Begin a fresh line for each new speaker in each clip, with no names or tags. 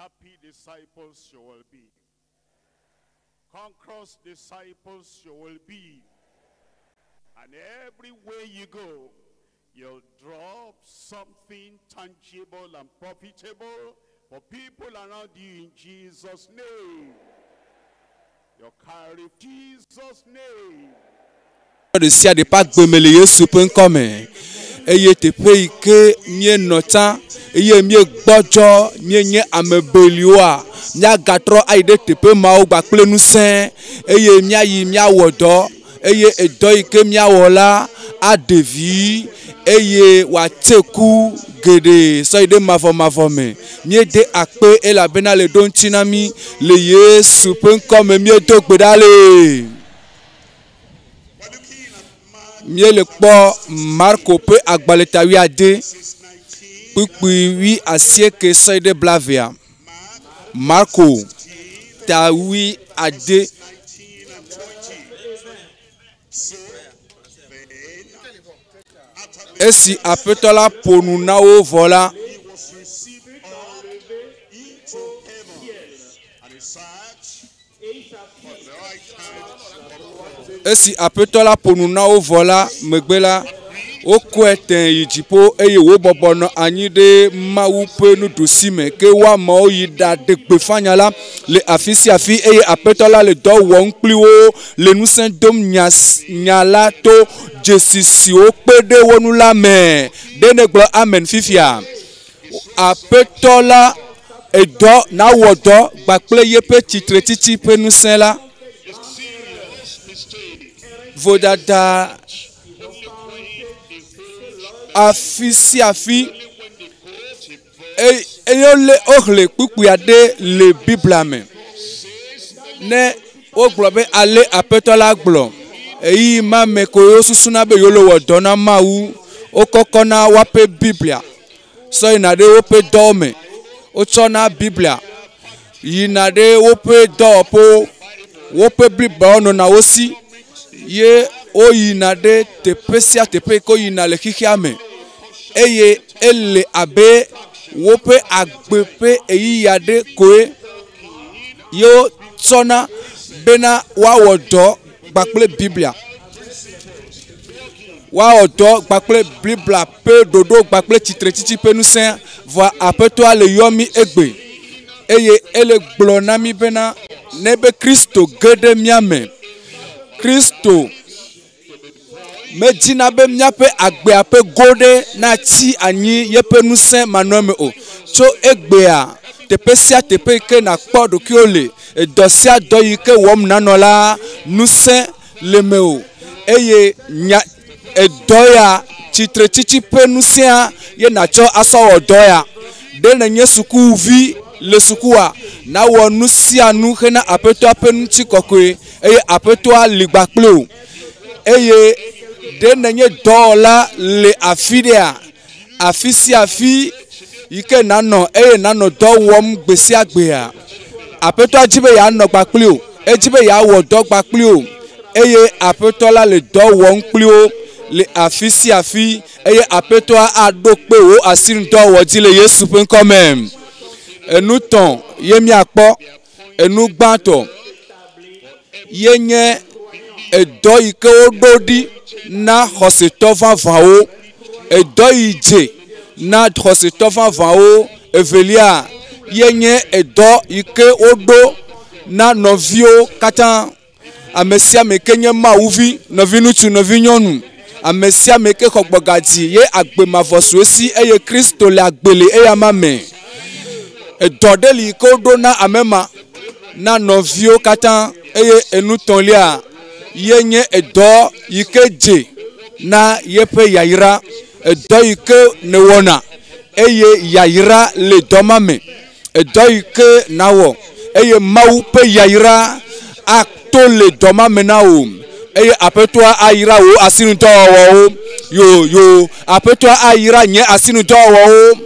Happy disciples you will be. Conquerors disciples you will be. And everywhere you go, you'll drop something tangible and profitable for people around you in Jesus' name. You'll carry Jesus' name.
Ɖe sia ɖe ƒe agbe me le Yesu ƒe ŋkɔ me. Eye teƒe yi ke míenɔ tsã eye míegbɔdzɔ míenye ame beliwoa, míagatrɔ ayi ɖe teƒe mawo kpakple ŋusẽ eye míayi míawɔ dɔ eye edɔ yi ke míawɔ la aɖe vi eye wòatse ku geɖe sɔ yi ɖe mavɔmavɔ me. Míede akpe elabena le ɖo ŋuti na mí le Yesu ƒe ŋkɔ me míedo gbe ɖa le. Míele kpɔ Marko ƒe agbalẽ ta wuiade kpukpui wuiasieke sɔ yi ɖe blavea. Marko ta wuiade. Esi aƒetɔ la ƒo nu na wo vɔ la,
He was received up into heaven, and he sat at the right hand of God.
Esi aƒetɔ la ƒo nu na wo vɔ la megbe la, wokɔe tẽ yi dziƒo eye wobɔbɔ nɔ anyi ɖe Mawu ƒe nuɖusi me ke wo amewo yi ɖaɖe gbeƒã nya la le afi sia afi eye aƒetɔ la le dɔ wɔm kpli wo le ŋusẽ dom nya nya la to dzesi siwo kpe ɖe wo ŋu la me. Ɖe negblɔ amen fifia. Aƒetɔ la edɔ nawɔ dɔ kpakple yeƒe tsitretsitsi ƒe ŋusẽ la. Vodada afi sia afi eye wole woxlẽ kpukpui aɖe le Biblia me. Ne wogblɔ be ale aƒetɔ la gblɔ eyi ma me ko wosusuna be yewo le wɔ dɔ na Mawu. Wokɔkɔna woaƒe Biblia sɔ yina ɖe woƒe dɔwo me. Wotsɔna Biblia yina ɖe woƒe dɔwɔƒewo. Woƒe Bibliawo nɔna wo si ye woyina ɖe teƒe sia teƒe yi ke woyina le xexea me eye ele abe woƒe agbe ƒe ɣeyiɣi aɖe koe ye wotsɔna bena woawɔ dɔ kpakple Biblia. Woawɔ dɔ kpakple Biblia ƒe ɖoɖo kpakple tsitretsitsi ƒe ŋusẽ vɔa aƒetɔa le yɔ mí egbe eye ele gblɔ na mí bena ne be Kristo ge ɖe mía me. Kristo medina be míaƒe agbea ƒe go ɖe natsi anyi yeƒe ŋusẽ manɔme o. Tso egbea teƒe sia teƒe yi ke nakpɔ ɖokuiwò le, edɔ sia dɔ yi ke wɔm nanɔ la, ŋusẽ le mewò eye nya edɔ ya tsitretsitsi ƒe ŋusẽa ye natsɔ asɔ wɔ dɔ ya. Ɖe nenye sukuvi le sukua, nawɔ nu sia nu hena aƒetɔa ƒe ŋutikɔkɔe eye aƒetɔa li kpakple wò. Eye ɖe nenye dɔwɔla le afi ɖea, afi sia afi yi ke nanɔ eye nanɔ dɔ wɔm gbe sia gbea, aƒetɔa dzi be yeanɔ kpakple wò, edzi be yeawɔ dɔ kpakple wò eye aƒetɔ la le dɔ wɔm kpli wo le afi sia afi eye aƒetɔa aɖo kpe wò asinudɔwɔwɔ dzi le Yesu ƒe ŋkɔ me. Enu tɔ̃ ye míakpɔ. Enu gbãtɔ ye nye edɔ yi ke woɖo ɖi na xɔsetɔ vavãwo. Edɔ yi dze na xɔsetɔ vavãwo. Evelia ye nye edɔ yi ke woɖo na nɔviwo katã. Ame sia ame ke nye Mawuvi, nɔviŋutsu, nɔvinyɔnu, ame sia ame ke xɔ gbɔgadzi ye agbe mavɔ su esi eye Kristo le agbe le eyama me. Edɔ ɖe li yi ke woɖo na ame ma na nɔviwo katã eye enu tɔ̃lia ye nye edɔ yi ke dze na yeƒe yayra. Edɔ yi ke nèwɔna eye yayra le dɔ ma me. Edɔ yi ke nawɔ eye Mawu ƒe yayra ato le dɔ ma me na wò eye aƒetɔa ayra wò asinudɔwɔwɔwo. Yo yo aƒetɔa ayra nye asinudɔwɔwɔwo.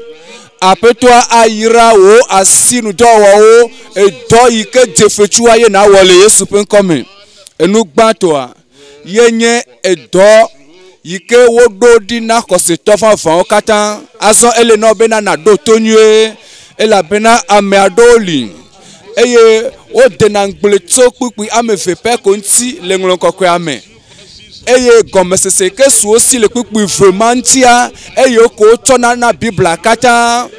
Aƒetɔa ayra wò asinudɔwɔwɔwo. Edɔ yi ke dze fetsua ye nawɔ le Yesu ƒe ŋkɔ me. Enu gbãtɔa ye nye edɔ yi ke woɖo ɖi na xɔsetɔ vavãwo katã. Azɔ ele na wo bena naɖo to nyuie. Elabena ame aɖewo li eye wodena ŋugble tso kpukpui ame eve pɛ ko ŋuti le ŋlɔ kɔkɔea me. Eye gɔmesese ke su wo si le kpukpui ve ma ŋutia eye ko wotsɔna na Biblia katã.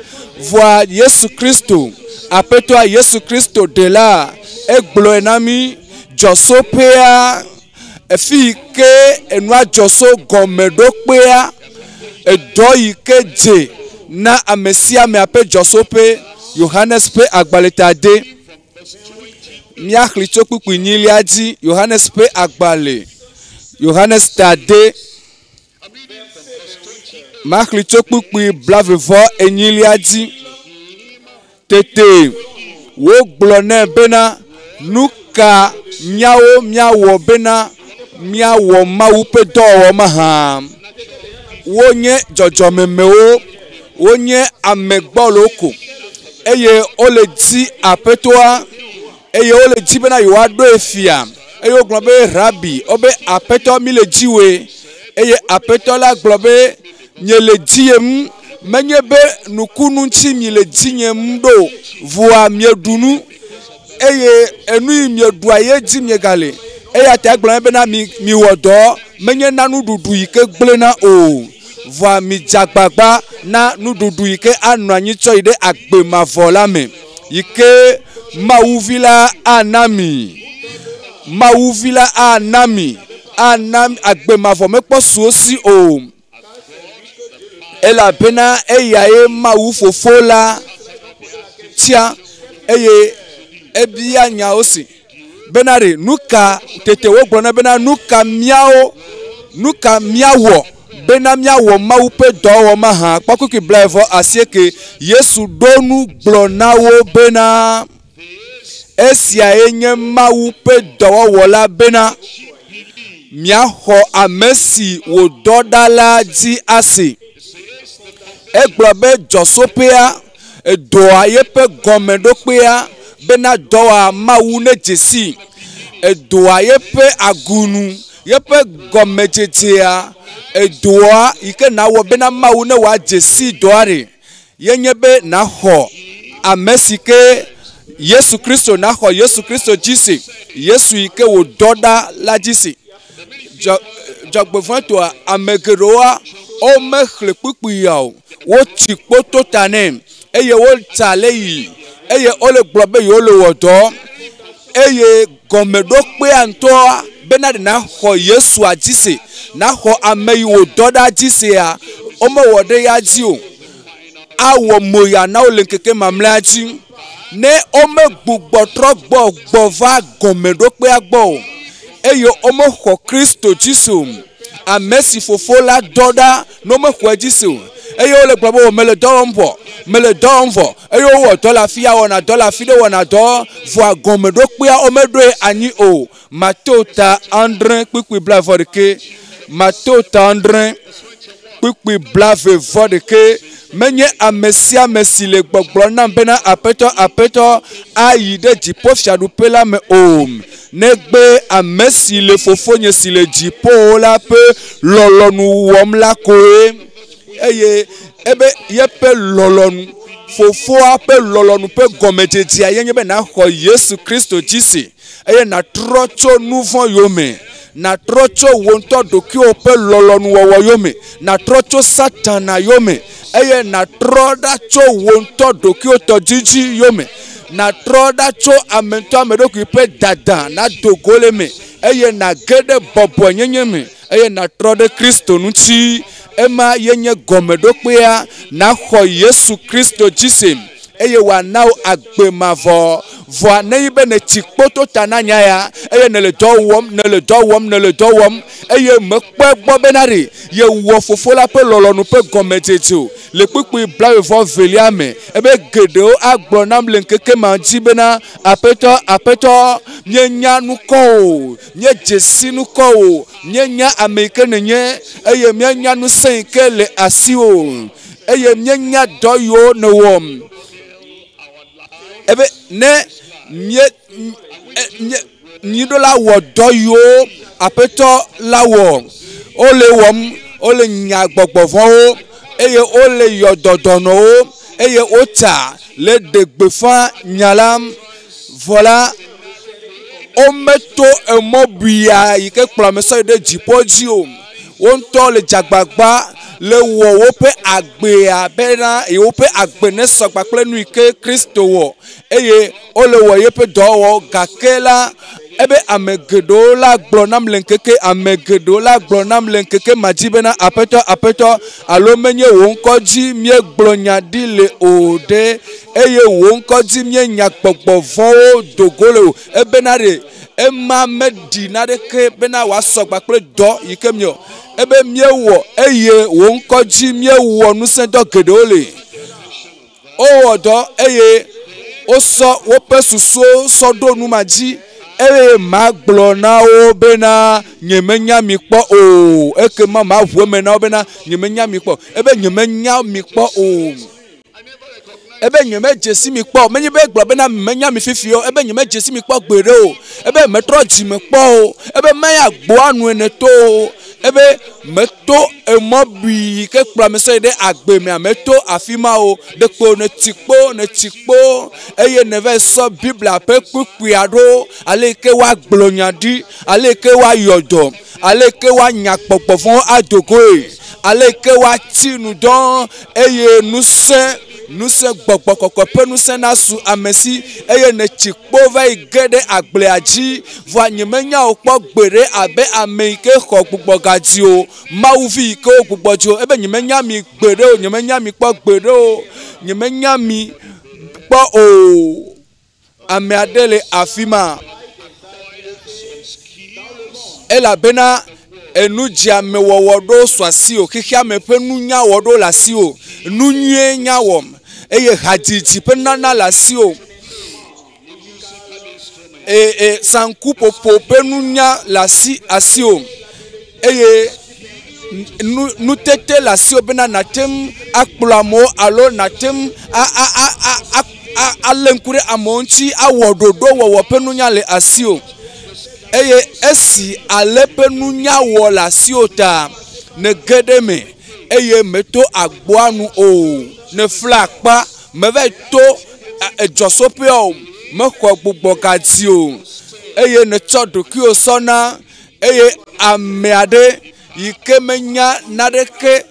Vɔa Yesu Kristo, Aƒetɔa Yesu Kristo ɖela, egblɔe na mí dzɔsoƒea efi yi ke enua dzɔso gɔmeɖokpea edɔ yi ke dze na ame sia amea ƒe dzɔsoƒe. Yohanes ƒe agbalẽ ta de. Míaxlẽ tso kpukpui nyilia dzi. Yohanes ƒe agbalẽ. Yohanes ta de. Maxlẽ tso kpukpui 42lia dzi. Tete wogblɔ nɛ bena, nu ka míawo míawɔ bena míawɔ Mawu ƒe dɔwɔwɔ mahã? Wonye dzɔdzɔmemewo, wonye ame gbɔlo ko eye wole di Aƒetɔa eye wole di bena yewoaɖoe fia. Eye wogblɔ be, Rabi, wobe Aƒetɔ mi le dziwoe. Eye Aƒetɔ la gblɔ be, nye le dziyem, menye be nukunu ŋuti mi le dzinyem ɖo, vɔa mieɖu nu eye enu yi mieɖua ye dzi miegale. Eya ta egblɔ bena miwɔ dɔ, menye na nuɖuɖu yi ke gblẽna o, vɔa midze agbagba na nuɖuɖu yi ke anɔ anyi tsɔ yi ɖe agbe mavɔ la me, yi ke Mawuvi la ana mi. Mawuvi la ana mi, ana agbe mavɔ mekpɔ su wo si o. Elabena eyae Mawu fofo la tia eye ebia nyawo si bena ɖe nu ka tete wogblɔ nɛ bena nu ka míawo nu ka míawɔ bena míawɔ Mawu ƒe dɔwɔwɔ mahã. Kpɔ kpukpui 28 Yesu ɖo nu gblɔ na wo bena esiae nye Mawu ƒe dɔwɔwɔ la bena miaxɔ ame si wòdɔ ɖa la dzi ase. Egblɔ be dzɔsoƒea edɔa yeƒe gɔmeɖokpea bena dɔwɔa Mawu ne dze si. Edɔa yeƒe agunu, yeƒe gɔmedzedzea, edɔa yi ke nawɔ bena Mawu ne wòadze si dɔa ɖe yenye be naxɔ ame si ke Yesu Kristo naxɔ Yesu Kristo dzi se, Yesu yi ke wòdɔ ɖa la dzi se. Dzɔgbevɔ̃etɔa, ame geɖewoa, womexlẽ kpukpui ya o. Wotsi kpoto ta nɛ eye wotsa le yi eye wole gblɔ be yewole wɔ dɔ eye gɔmeɖokpea ŋutɔa bena ɖe naxɔ Yesua dzi se, naxɔ ame yi wòdɔ ɖa dzi sea, womewɔ ɖe ya dzi o. Awɔ moya na wo le ŋkeke mamlɛa dzi. Ne womegbugbɔ trɔ gbɔ va gɔmeɖokpea gbɔ o eye womexɔ Kristo dzi se o, ame si fofo la dɔ ɖa ne womexɔe dzi se o eye wole gblɔ be o mele dɔ wɔm vɔ, mele dɔ wɔm vɔ eye wowɔ dɔ le afi ya wɔna dɔ le afi ɖe wɔna dɔ vɔa gɔmeɖokpea womeɖoe anyi o. Mateo ta 7 kpukpui 21. Mateo ta 7 kpukpui 21. Menye ame sia ame si le gbɔgblɔ nam bena Aƒetɔ, Aƒetɔ ayi ɖe dziƒofiaɖuƒe la me o, negbe ame si le fofonye si le dziƒowo la ƒe lɔlɔ̃nu wɔm la koe. Eye ebe yeƒe lɔlɔ̃nu, fofoa ƒe lɔlɔ̃nu ƒe gɔmedzedzea ye nye be naxɔ Yesu Kristo dzi se eye natrɔ tso nu vɔ̃ yome, natrɔ tso wò ŋutɔ ɖokuiwò ƒe lɔlɔ̃nuwɔwɔ yome, natrɔ tso Satana yome eye natrɔ ɖa tso wò ŋutɔ ɖokuiwò tɔdzidzi yome, natrɔ ɖa tso ame ŋutɔ ame ɖokui ƒe dada nado go le me eye nage ɖe bɔbɔenyenye me eye natrɔ ɖe Kristo ŋuti. Ema ye nye gɔmeɖokpea naxɔ Yesu Kristo dzi se eye wòana wò agbe mavɔ. Vɔa nenye be nètsi kpoto ta na nya ya eye nèle dɔ wɔm, nèle dɔ wɔm, nèle dɔ wɔm eye mekpɔe gbɔ bena ɖe yewɔ fofo la ƒe lɔlɔ̃nu ƒe gɔmedzedze o. Le kpukpui 22lia me, ebe geɖewo agblɔ nam le ŋkeke ma dzi bena Aƒetɔ, Aƒetɔ, míenya nukɔ o, míedze si nukɔ o, míenya ame yi ke nènye eye míenya ŋusẽ yi ke le asiwò eye míenya dɔ yiwo nèwɔ. Ebe ne míeɖo la wɔ dɔ yiwo Aƒetɔ la wɔ, wole wɔm, wole nya gbɔgbɔ vɔ̃wo eye wole yɔ dɔ dɔnɔwo eye wotsa. Le ɖe gbeƒã nya la vɔ la wometo emɔ buia yi ke kplɔ ame sɔ yi ɖe dziƒo dzi o. Wo ŋutɔ le dzagbagba le wɔ woƒe agbea bena yewoƒe agbe ne sɔgba kple nu yi ke Kristo wɔ eye wole wɔ yeƒe dɔwɔwɔ gake la ebe ame geɖewo la gblɔ nam le ŋkeke ame geɖewo la gblɔ nam le ŋkeke ma dzi bena aƒetɔ aƒetɔ alo menye wò ŋkɔ dzi míegblɔ nya ɖi le o ɖe eye wò ŋkɔ dzi míenya gbɔgbɔ vɔ̃wo do go le o ebena ɖe ema meɖi naɖeke bena wòasɔ gba kple dɔ yi ke miewɔ ebe míewɔ eye wò ŋkɔ dzi míewɔ ŋusẽdɔ geɖewo le wowɔ dɔ eye wosɔ woƒe susuwo sɔ ɖo nu ma dzi eye magblɔ na wo bena nyemenya mi kpɔ o ekema maʋu eme na wo bena nyemenya mi kpɔ ebe nyemenya mi kpɔ o ebe nyemedze si mi kpɔ menye be gblɔ bena menya mi fifi o ebe nyemedze si mi kpɔ gbeɖe o ebe metrɔ dzime kpɔ o ebe meya gboa nu ene to o ebe meto emɔ bui yi ke kplɔ ame sɔ yi ɖe agbe mea meto afi ma o ɖekpo ne tsi kpo ne tsi kpo eye ne va sɔ Biblia ƒe kpukpui aɖewo ale yi ke woagblɔ nya ɖi ale yi ke woayɔ dɔ ale yi ke woanya gbɔgbɔ vɔ̃wo ado goe ale yi ke woatsi nu dɔ eye ŋusẽ ŋusẽ gbɔgbɔ kɔkɔe ƒe ŋusẽ nasu ame si eye ne tsi kpo va yi ge ɖe agblea dzi vɔa nyemenya wò kpɔ gbeɖe abe ame yi ke xɔ gbugbɔgadzi o Mawu vi yi ke wo gbugbɔ dzi o ebe nyemenya mi gbeɖe o nyemenya mi kpɔ gbeɖe o nyemenya mi kpɔ o ame aɖe le afi ma elabena enudziamewɔwɔ ɖewo su asiwò xexeame ƒe nunyawɔ ɖewo le asiwò nu nyuie nya wɔm eye hadzidzi ƒe nana le asiwò e e sankuƒoƒo ƒe nunya le asi asiwò eye nu nutete le asiwò bena nàte ŋu akplɔ amewo alo nàte ŋu a a a a a alé ŋku ɖe amewo ŋuti awɔ ɖoɖo wɔwɔ ƒe nunya le asiwò eye esi ale ƒe nunya wɔ le asiwò ta nège ɖe eme eye meto agboa nu o nèfla akpa meva to edzɔsoƒea o mexɔ gbugbɔgadzi o eye nètsɔ ɖokuiwò sɔ na eye ame aɖe yi ke menya naneke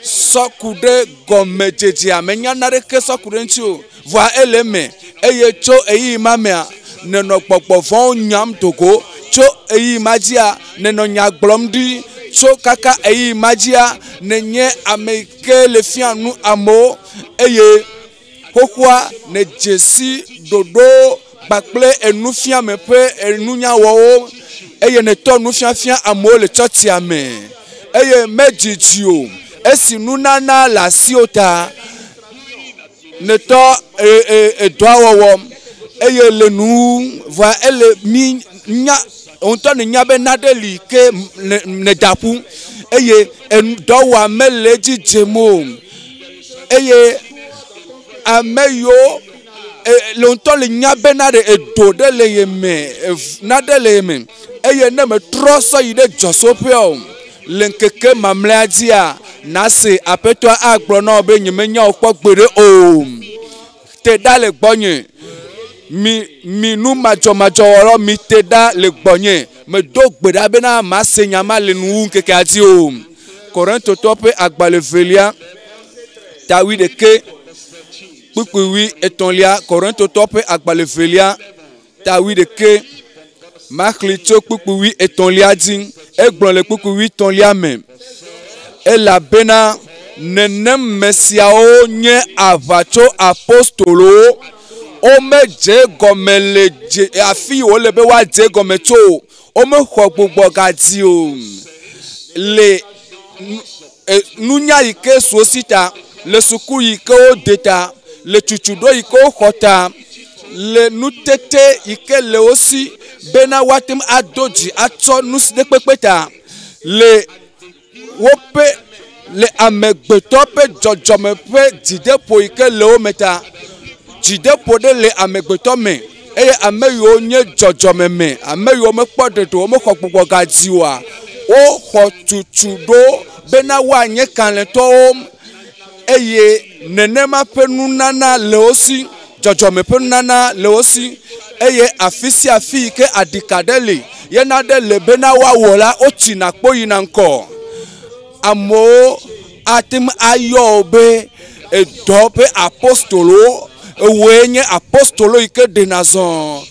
sɔ ku ɖe gɔmedzedzea menya naneke sɔ ku ɖe ŋuti o vɔa ele eme eye tso ɣeyiɣi ma mea nènɔ gbɔgbɔ vɔ̃wo nyam do go tso ɣeyiɣi ma dzia nènɔ nya gblɔm ɖi tso kaka ɣeyiɣi ma dzia nènye ame yi ke le fia nu amewo eye xoxoa nèdze si ɖoɖo kpakple enufiame ƒe enunyawɔwo eye nètɔ nufiafia amewo le tsɔtsia me eye medzidzi o esi nunana le asiwò ta nètɔ edɔa wɔwɔ eye le nu vɔa ele mi nya ŋutɔ nènya be naɖe li ke nèda ƒu eye dɔwɔame le edzi dzem o eye ame yiwo le ŋutɔ le nya be naɖe edo ɖe le ye me naɖe le ye me eye ne metrɔ sɔ yi ɖe dzɔsoƒea o le ŋkeke mamlɛa dzia nase aƒetɔa agblɔ na wò be nyemenya wò kpɔ gbeɖe o te ɖa le gbɔnye mi mi nu madzɔmadzɔwɔlawo mi te ɖa le gbɔnye medo gbe ɖa bena mase nya ma le nuwu ŋkekea dzi o Korintotɔwo ƒe agbalẽ velia ta wuiɖekɛ kpukpui wuietɔ̃lia Korintotɔwo ƒe agbalẽ velia ta wuiɖekɛ maxlẽ tso kpukpui wuietɔ̃lia dzi egblɔ le kpukpui wuietɔ̃lia me elabena nenem me siawo nye aʋatso apostolowo womedze gɔme le dze afi wòle be woadze gɔme tso o womexɔ gbugbɔgadzi o le nunya yi ke su wo si ta le suku yi ke wode ta le tsutsuɖo yi ke woxɔ ta le nutete yi ke le wo si bena woate ŋu ado dzi atsɔ nu si ɖe kpekpe ta le woƒe le amegbetɔ ƒe dzɔdzɔme ƒe dzideƒo yi ke le wo me ta dzideƒo ɖe le amegbetɔ me eye ame yiwo nye dzɔdzɔme me ame yiwo mekpɔ ɖeɖe o mexɔ gbugbɔgadzi oa woxɔ tsutsu ɖo bena woanye kalẽtɔwo eye Nenema ƒe nunana le wo si, dzɔdzɔme ƒe nunana le wo si eye afi sia afi yi ke aɖika ɖe li yena ɖe le bena woawɔ la, wotsina kpo yina ŋkɔ. Amewo ate ŋu ayɔ wo be edɔ ƒe apostolowo. Ewoe nye apostolo yi ke ɖena zɔ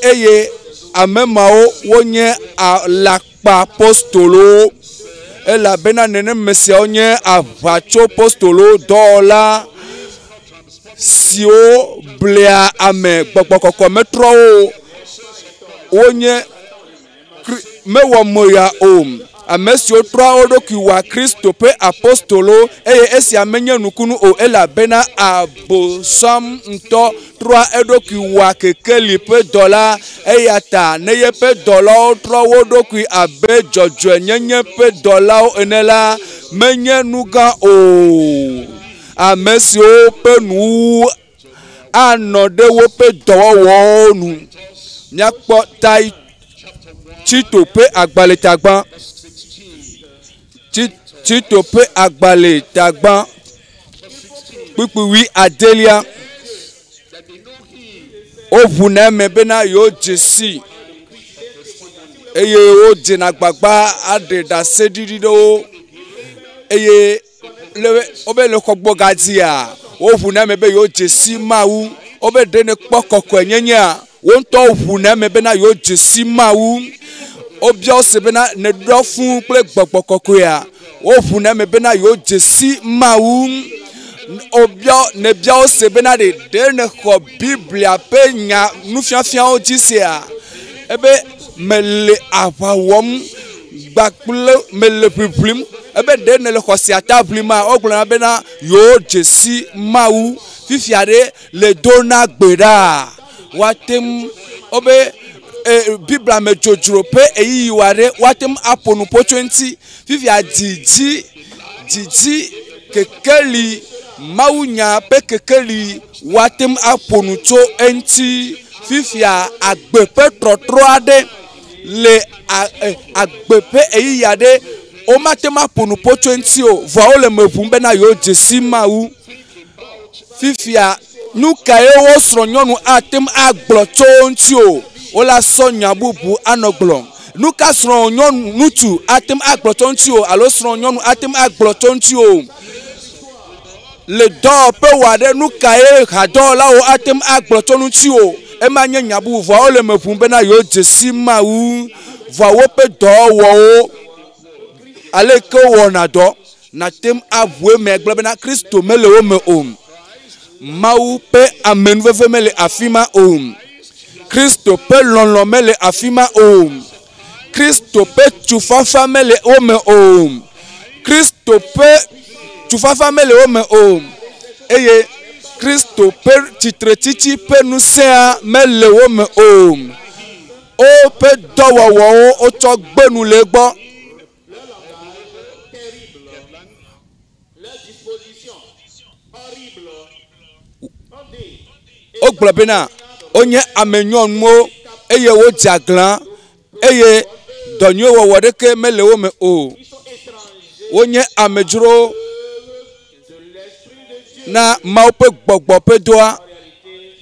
eye ame mawo wonye alakpa apostolowo elabena neneme siawo nye aʋatso apostolowo dɔwɔla siwo blea ame gbɔgbɔ kɔkɔe metrɔ wo wonye mewɔ moya o. Ame siwo trɔa wo ɖokui wɔa Kristo ƒe apostolo eye esia menye nukunu o elabena Abosam ŋutɔ trɔa eɖokui wɔa kekeli ƒe dɔla eya ta ne yeƒe dɔlawo trɔ wo ɖokui abe dzɔdzɔenyenye ƒe dɔlawo ene la, menye nu gã o. Ame siwo ƒe nuwuwu anɔ ɖe woƒe dɔwɔwɔwo nu. Míakpɔ tai Tito ƒe agbalẽ tagba. Tito ƒe agbalẽ tagba kpukpui wui adelia. Woʋuna eme bena yewodze sii eye wodzena agbagba aɖe ɖaseɖiɖi ɖe wo eye le wobe le xɔgbɔgadzia woʋuna eme be yewodze si Mawu. Wobe ɖe nekpɔ kɔkɔenyenyea wo ŋutɔ ʋuna eme bena yewodze si Mawu. Wobia wo se bena neɖɔ fũu kple gbɔgbɔ kɔkɔea. Woʋuna eme bena yewodze si Mawu. Wobia nebia wo se bena ɖe ɖe nexɔ Biblia ƒe nya nufiafiawo dzi sea? Ebe mele aʋa wɔm gbakple mele ʋiʋlim. Ebe ɖe nele xɔsea ta ʋlima? Wogblɔna bena yewodze si Mawu. Fifia ɖe le do na gbe ɖa. Woate ŋu wobe Biblia me dzodzro ƒe ɣeyiɣi wa ɖe woate ŋu aƒo nu ƒo tso eŋuti. Fifia dzidzi dzidzi kekeli mawunya ƒe kekeli woate ŋu aƒo nu tso eŋuti. Fifia agbe ƒe trɔtrɔ aɖe le agbe ƒe ɣeyiɣi aɖe womate ŋu aƒo nu ƒo tso eŋuti o. Vɔa wole me ʋum bena yewodze si Mawu. Fifia nu kae wo srɔ̃nyɔnu ate ŋu agblɔ tso wo ŋuti o? Wola sɔ nya bubu anɔ gblɔm. Nu ka srɔ̃nyɔnu ŋutsu ate ŋu agblɔ tso ŋuti o alo srɔ̃nyɔnu ate ŋu agblɔ tso ŋuti o? Le dɔwɔƒe wɔ aɖe nu kae hadɔwɔlawo ate ŋu agblɔ tso ŋuti o? Ema nye nya bubu vɔa wole me ʋum bena yewodze si Mawu. Vɔa woƒe dɔwɔwɔwo ale ke wowɔna dɔ nate ŋu aʋu eme gblɔ bena Kristo mele wo me o. Mawu ƒe amenuveve mele afi ma o. Kristo ƒe lɔlɔ̃ mele afi ma o. Kristo ƒe tufafa mele wo me o. Kristo ƒe tufafa mele wo me o. Eye Kristo ƒe tsitretsitsi ƒe ŋusẽa mele wo me o. Woƒe dɔwɔwɔwo wotsɔ gbe nu le egbɔ. Wogblɔ bena wonye ame nyɔnuwo eye wodze aglã eye dɔ nyui wɔwɔ ɖeke mele wo me o. Wonye amedzrowo na Mawu ƒe gbɔgbɔ ƒe dɔa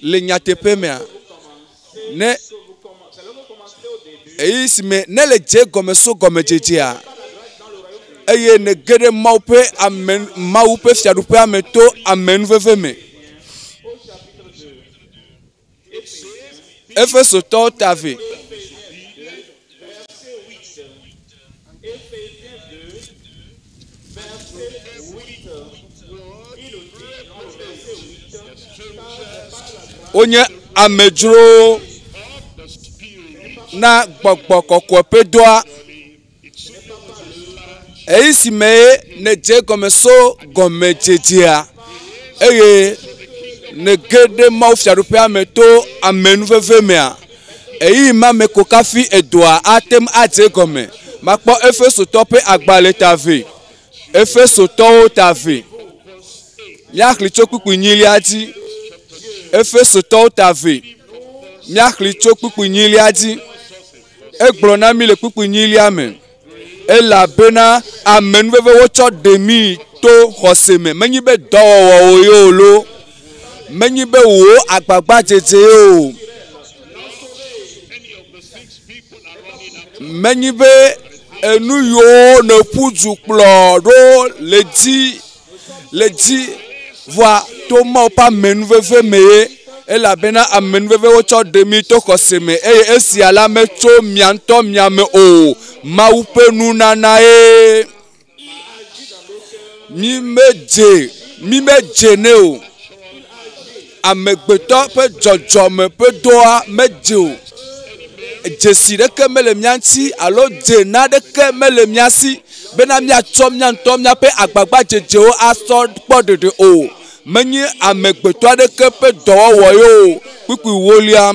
le nyateƒe mea. Ne eyi si me ne le dze gɔme so gɔmedzedzea eye nege ɖe Mawu ƒe ame Mawu ƒe fiaɖuƒea me to amenuveve me. Efesotɔwo ta ve. Wonye amedzrowo na gbɔgbɔ kɔkɔe ƒe dɔa. Eyi si me nèdze gɔme so gɔmedzedzea eye nège ɖe Mawu fiaɖuƒea me to amenuveve mea, eyi ma me ko kafi edoa ate ŋu adze gɔme. Makpɔ Efesotɔ ƒe agbalẽ ta ve. Efesotɔwo ta ve. Míaxlẽ tso kpukpui nyilia dzi. Efesotɔwo ta ve. Míaxlẽ tso kpukpui nyilia dzi. Egblɔ na mí le kpukpui nyilia me. Elabena amenuveve wotsɔ ɖe mí to xɔse me. Menye be dɔwɔwɔwo ye o lo. Menye be wò agbagbadzedze ye o.
Any of the six people are running after.
Menye be enu yiwo ne ƒu du kplɔ ɖo le dzi le dzi voa to Mawu ƒe amenuveve me ye elabena amenuveve wotsɔ ɖe mi to xɔse me eye esia la metso mia ŋutɔ mia me o. Mawu ƒe nunana ye. Mi medze mi medze nɛ o. Amegbetɔ ƒe dzɔdzɔme ƒe dɔa medze o. Dzesi ɖeke mele mía ŋuti alo dze naɖeke mele mía si bena míatsɔ mía ŋutɔ míaƒe agbagbadzedzewo asɔ kpɔ ɖeɖe o. Menye amegbetɔ aɖeke ƒe dɔwɔwɔ ye o. Kpukpui wolia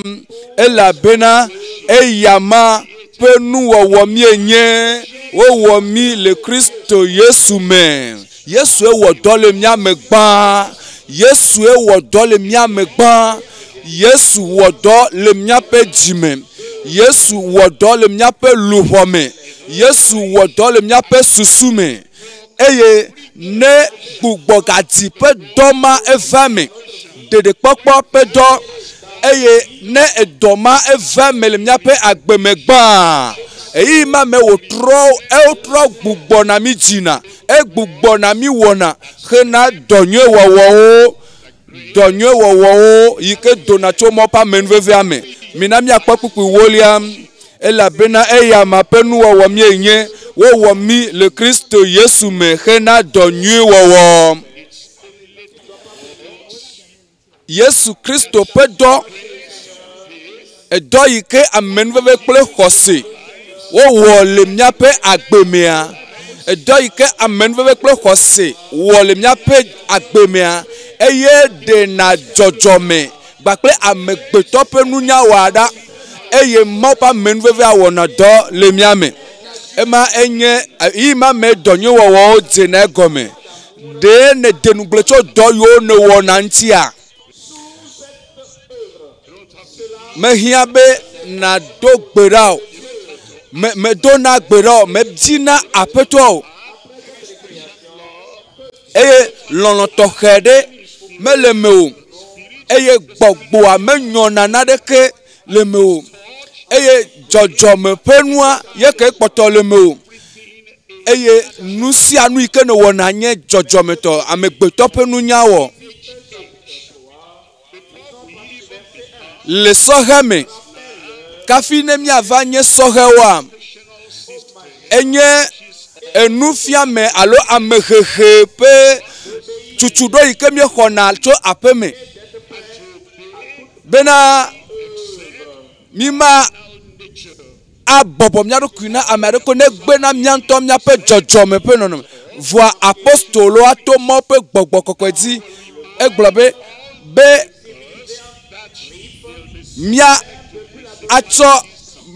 elabena eya ma ƒe nuwɔwɔ míenye. Wowɔ mí le Kristo Yesu me. Yesue wɔ dɔ le mía me gbã. Yesue wɔ dɔ le mía me gbã. Yesu wɔ dɔ le míaƒe dzime. Yesu wɔ dɔ le míaƒe luʋɔ me. Yesu wɔ dɔ le míaƒe susu me. Eye ne gbugbɔgadzi ƒe dɔ ma eva me, ɖeɖekpɔkpɔ ƒe dɔ, eye ne edɔ ma eva me le míaƒe agbe me gbãa, eyi ma me wòtrɔ ewotrɔ gbugbɔna mí dzina, egbugbɔna mí wɔna hena dɔ nyui wɔwɔwo. Dɔ nyui wɔwɔwo yi ke dona tso Mawu ƒe amenuvevea me. Mina míakpɔ kpukpui wolia elabena eya ma ƒe nuwɔwɔ míenye. Wowɔ mí le Kristo Yesu me hena dɔ nyui wɔwɔ. Yesu Kristo ƒe dɔ, edɔ yi ke amenuveve kple xɔse wowɔ le míaƒe agbe mea, edɔ yi ke amenuveve kple xɔse wɔ le míaƒe agbe mea, eye ɖena dzɔdzɔme kpakple amegbetɔ ƒe nunya wɔa ɖa eye Mawu ƒe amenuvevea wɔna dɔ le mía me. Ema enye yi ma me dɔ nyui wɔwɔwo dzena egɔme. Ɖe nède ŋugble tso dɔ yiwo nèwɔna ŋutia? Mehiã be nàdo gbe ɖa o. Me medona gbe ɖa o. Medina aƒetɔ o. Eye lɔlɔ̃ tɔxɛ ɖe mele me o. Eye gbɔgbɔa menyɔna naɖeke le me o. Eye dzɔdzɔme ƒe nua ye ke kpɔtɔ le me o. Eye nu sia nu yi ke nèwɔna nye dzɔdzɔmetɔ, amegbetɔ ƒe nunya wɔ. Le sɔhɛ me, kafi ne míava nye sɔhɛwoa, enye enufiame alo amehehe ƒe tutuɖo yi ke míexɔna tso aƒe me bena míma abɔbɔ mía ɖokui na ame aɖeke negbe na mía ŋutɔ míaƒe dzɔdzɔme ƒe nɔnɔme. Vɔa apostoloa to Mawu ƒe gbɔgbɔ kɔkɔe dzi egblɔ be be mía atsɔ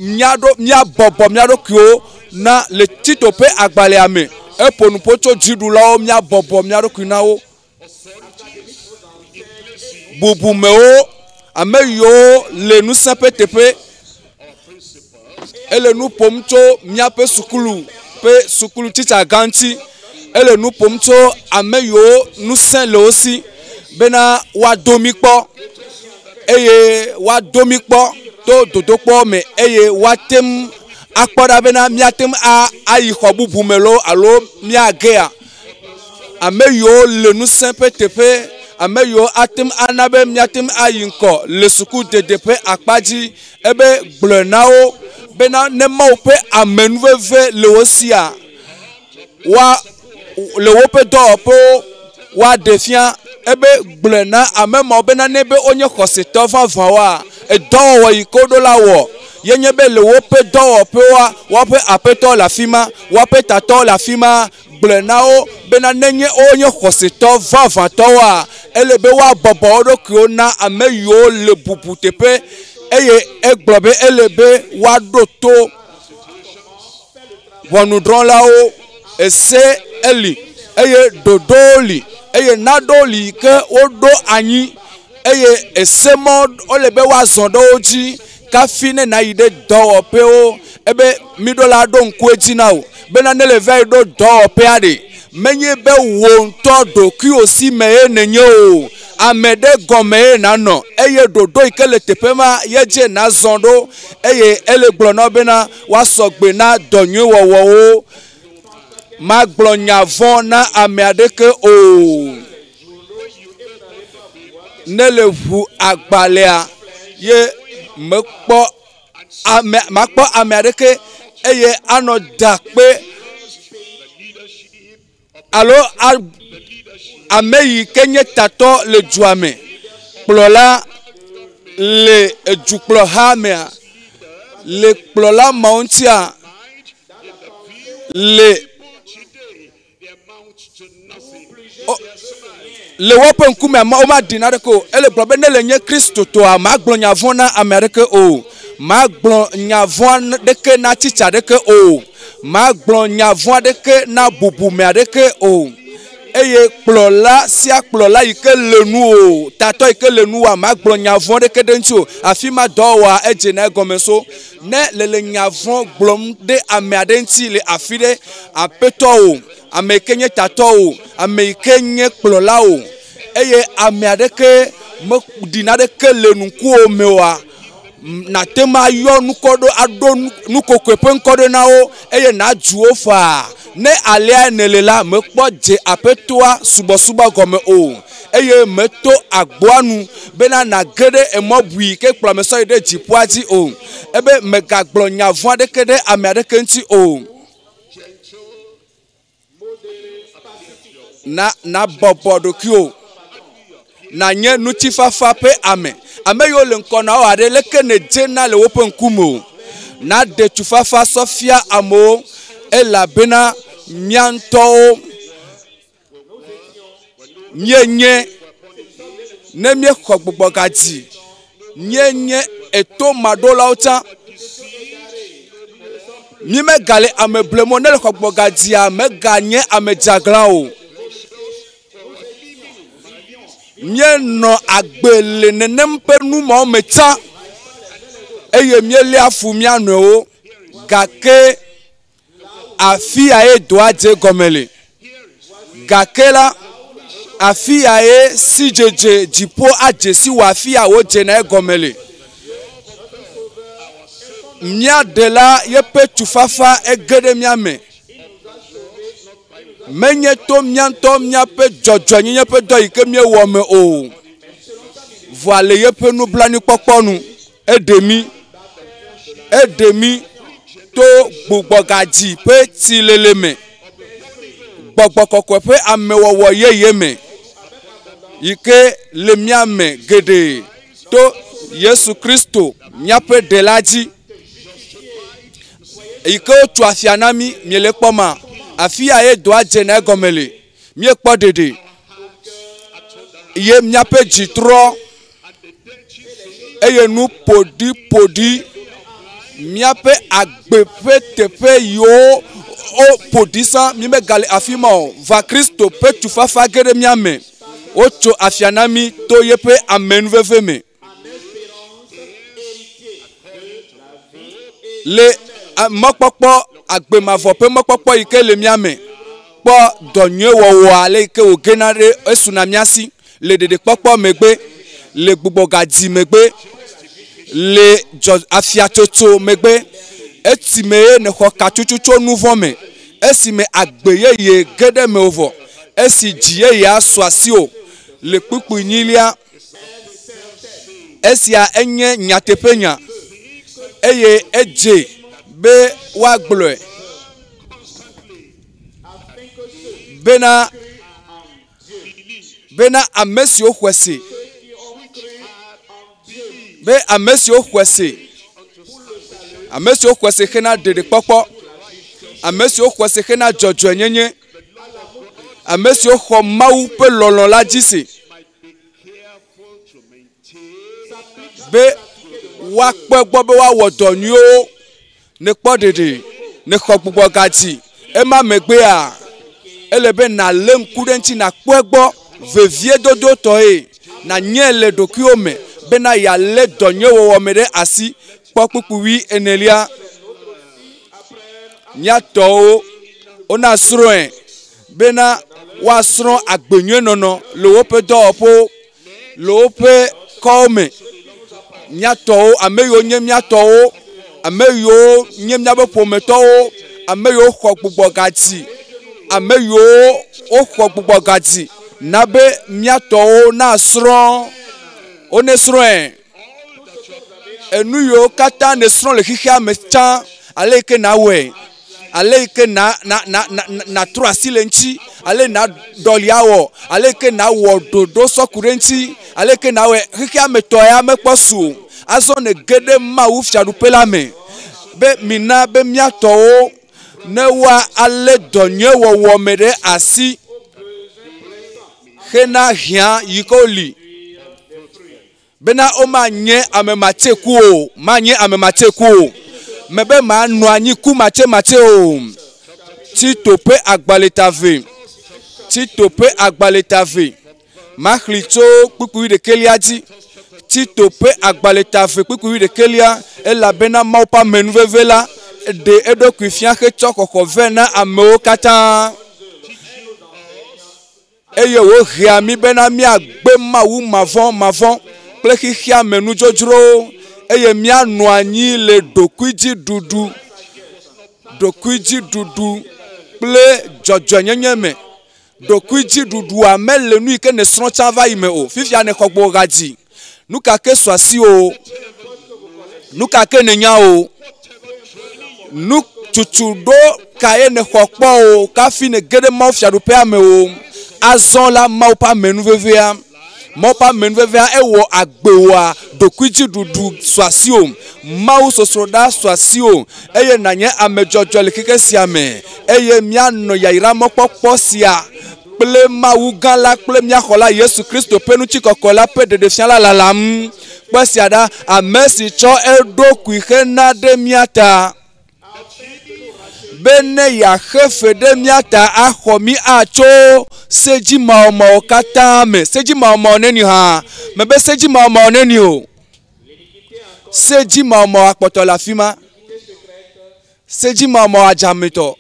mía ɖo míabɔbɔ mía ɖokuiwo na le Tito ƒe agbalẽa me. Eƒo nu ƒo tso dziɖulawo míabɔbɔ mía ɖokui na wo. Bubumewo, ame yiwo le ŋusẽ ƒe teƒe ele nu ƒom tso míaƒe sukulu ƒe sukulu tsitsa gã ŋuti. Ele nu ƒom tso ame yiwo ŋusẽ le wo si bena woado mí kpɔ eye woado mí kpɔ to dodokpɔ me eye woate ŋu akpɔ ɖa bena míate ŋu ayi xɔ bubu me loo alo míagea. Ame yiwo le ŋusẽ ƒe teƒe, ame yiwo ate ŋu ana be míate ŋu ayi ŋkɔ le sukudede ƒe akpa dzi ebe gblɔe na wo bena ne Mawu ƒe amenuveve le wo sia, woa le woƒe dɔwɔƒewo woaɖe fia ebe gblɔe na ame mawo bena ne be wonye xɔsetɔ vavãwoa, edɔwɔwɔ yi ke woɖo la wɔ ye nye be le woƒe dɔwɔƒewoa, woaƒe aƒetɔ le afi ma, woaƒe tatɔwo le afi ma, gblɔe na wo bena nenye wonye xɔsetɔ vavãtɔwoa, ele be woabɔbɔ wo ɖokuiwo na ame yiwo le bubu teƒe eye egblɔ be ele be woaɖo to ʋɔnudrɔ̃lawo. Ese eli eye ɖoɖowo li eye naɖewo li yi ke woɖo anyi eye ese mɔ wole be woazɔ ɖe wo dzi. Kafi ne nayi ɖe dɔwɔƒewo ebe mi ɖo la ɖo ŋku edzi na wò bena ne le va yi ɖo dɔwɔƒea ɖe menye be wò ŋutɔ ɖokuiwò si me ye nenye o ame ɖe gɔme ye nanɔ eye ɖoɖo yi ke le teƒe ma ye dze nazɔ ɖo eye ele gblɔ na wo bena woasɔ gbe na dɔ nyui wɔwɔwo magblɔ nya vɔ̃ na ame aɖeke o ne le ʋu agbalẽa ye mekpɔ ame makpɔ ame aɖeke eye anɔ da kpe alo ame yi ke nye tatɔ le dua me kplɔla le edukplɔha mea le kplɔla mawo ŋutia le le woƒe ŋkume ama womaɖi naneke o ele gblɔ be ne le nye kristotɔa magblɔ nya vɔ̃ na ame aɖeke o magblɔ nya vɔ̃ aɖeke na tsitsi aɖeke o magblɔ nya vɔ̃ aɖeke na bubume aɖeke o eye kplɔla sia kplɔla yi ke le nu o tatɔ yi ke le nu wa magblɔ nya vɔ̃ aɖeke ɖe ŋuti o afi ma dɔwɔwɔa edze na egɔme so ne le le nya vɔ̃ gblɔm ɖe ame aɖe ŋuti le afi ɖe aƒetɔ o ame yi ke nye tatɔ o ame yi ke nye kplɔla o eye ame aɖeke meɖi naɖeke le ŋkuwò me oa nate ŋu ayɔ nukɔ ɖo aɖo nukokoe ƒe ŋkɔ ɖe na wo eye nadzu wo faa ne alea nele la mekpɔ dze aƒetɔa subɔsubɔ gɔme o eye meto agboa nu bena nage ɖe emɔ bui ke kplɔ ame sɔ yi ɖe dziƒoa dzi o ebe megagblɔ nya vɔ̃ aɖeke ɖe ame aɖeke ŋuti o na nabɔbɔ ɖokuiwò nanye ŋutifafa ƒe ame ame yiwo le ŋkɔ na wo aɖe leke nedzena le woƒe ŋkume o naɖe tufafa sɔ fia amewo elabena mía ŋutɔwo míenye ne míexɔ gbɔgbɔgadzi míenye etomaɖolawo tsã mí megale ame blem o ne le xɔ gbɔgbɔgadzia meganye ame dzeaglã o míenɔ agbe le nenem ƒe nu mawo me tsã eye míeléa fu mía nɔewo gake afi ya ye dɔa dze gɔme le gake la afi ya ye sidzedze dziƒo adze si wɔ afi ya wodzena egɔme le mía ɖela yeƒe tufafa ege ɖe mía me menye to mía ŋutɔ míaƒe dzɔdzɔenyenye ƒe dɔ yi ke míewɔ me o vɔa le yeƒe nublanuikpɔkpɔ nu eɖe mí eɖe mí to gbugbɔgadzi ƒe tsilele me gbɔgbɔ kɔkɔe ƒe amewɔwɔ yeye me yi ke le mía me geɖe to Yesu Kristo míaƒe ɖela dzi yi ke wotso afia na mí miele kpɔ ma afi ya ye dɔa dzena egɔme le míekpɔ ɖeɖe ye míaƒe dzi trɔ eye nu ƒoɖiƒoɖi míaƒe agbe ƒe teƒe yiwo wo ƒoɖi sã mi megale afi ma o va Kristo ƒe tufafa ge ɖe mía me wotso afia na mí to yeƒe amenuveve me le mɔkpɔkpɔ agbemavɔ ƒe mɔkpɔkpɔ yi ke le mía me kpɔ dɔ nyui wɔwɔ ale yi ke wògena ɖe esuna mía si le ɖeɖekpɔkpɔ megbe le gbugbɔgadzi megbe le dzɔ afiatsotso megbe esime ye nexɔ katsotso tso nu vɔ̃ me esime agbe yeye ge ɖe mewò vɔ esi dzi yeyea su asiwò le kpukpui nyilia esia enye nyateƒenya eye edze be woagblɔe bena bena ame siwo xɔe se be ame siwo xɔe se ame siwo xɔe se hena ɖeɖekpɔkpɔ ame siwo xɔe se hena dzɔdzɔenyenye ame siwo xɔ Mawu ƒe lɔlɔ̃ la dzi se be woakpɔ egbɔ be woawɔ dɔ nyuiwo nekpɔ ɖeɖe nexɔ gbugbɔgadzi ema megbea ele be nalé ŋku ɖe ŋuti nakpɔ egbɔ veviedodotɔe nanye le ɖokuiwo me bena yealé dɔ nyuiwɔwɔ me ɖe asi. Kpɔ kpukpui enelia. Míatɔwo wona srɔ̃e bena woasrɔ̃ agbenyuienɔnɔ le woƒe dɔwɔƒewo, le woƒe kɔwo me. Míatɔwo, ame yiwo nye míatɔwo, ame yiwo nye míaƒe ƒometɔwo, ame yiwo xɔ gbugbɔgadzi, ame yiwo woxɔ gbugbɔgadzi na be míatɔwo nasrɔ̃, wonesrɔ̃e. Enu yiwo katã nèsrɔ̃ le xexea me tsã, ale yi ke nawɔe, ale yi ke na na na na natrɔ asi le ŋuti, ale yi naɖɔli awɔ, ale yi ke nawɔ ɖoɖo sɔ ku ɖe ŋuti, ale yi ke nawɔe. Xexea me tɔ ya mekpɔ su o. Azɔ nège ɖe Mawu fiaɖuƒe la me be mina be míatɔwo ne woa alé dɔ nyuie wɔwɔ me ɖe asi hena hiã yi ke woli bena womanye ame matseku o, manye ame matseku o. Mebe manɔ anyi ku matsematse o. Tito ƒe agbalẽ ta ve. Tito ƒe agbalẽ ta ve. Maxli tso kpukpui ɖekɛlia dzi. Tito ƒe agbalẽ ta ve kpukpui ɖekɛlia elabena Mawu ƒe amenuveve la ɖe eɖokui fia hetsɔ xɔxɔ vɛ na amewo katã. Eye wohea mí bena míagbe Mawu mavɔ̃ mavɔ̃ kple xexea me nudzodzrowo eye míanɔ anyi le ɖokuidziɖuɖu, ɖokuidziɖuɖu kple dzɔdzɔenyenye me. Ɖokuidziɖuɖua mele nu yi ke nèsrɔ̃ tsã va yi me o. Fifia nèxɔ gbɔwò dzi. Nu ka ke su asiwò o, nu ka ke nènya o, nu tutu ɖo kae nèxɔ kpɔ o kafi nège ɖe Mawu fiaɖuƒea me o. Azɔ la Mawu ƒe amenuvevea, Mawu ƒe amenuvevea ewɔ agbewòa ɖokuidziɖuɖu su asiwò, Mawu sosroɖa su asiwò eye nànye ame dzɔdzɔe le xexe sia me eye míanɔ yayra mɔkpɔkpɔ sia kple Mawu gã la kple mía xɔla Yesu Kristo ƒe ŋutikɔkɔe la ƒe ɖeɖefia la lalam. Kpɔ esia ɖa, ame si tsɔ eɖokui xena ɖe mía ta be ne yeaxe fe ɖe mía ta axɔ mí atso sedzimawɔmawɔ katã me. Sedzimawɔmawɔ neni hã? Mebe sedzimawɔmawɔ neni o. Sedzimawɔmawɔ akpɔtɔ le afi ma. Sedzimawɔmawɔ adzametɔ.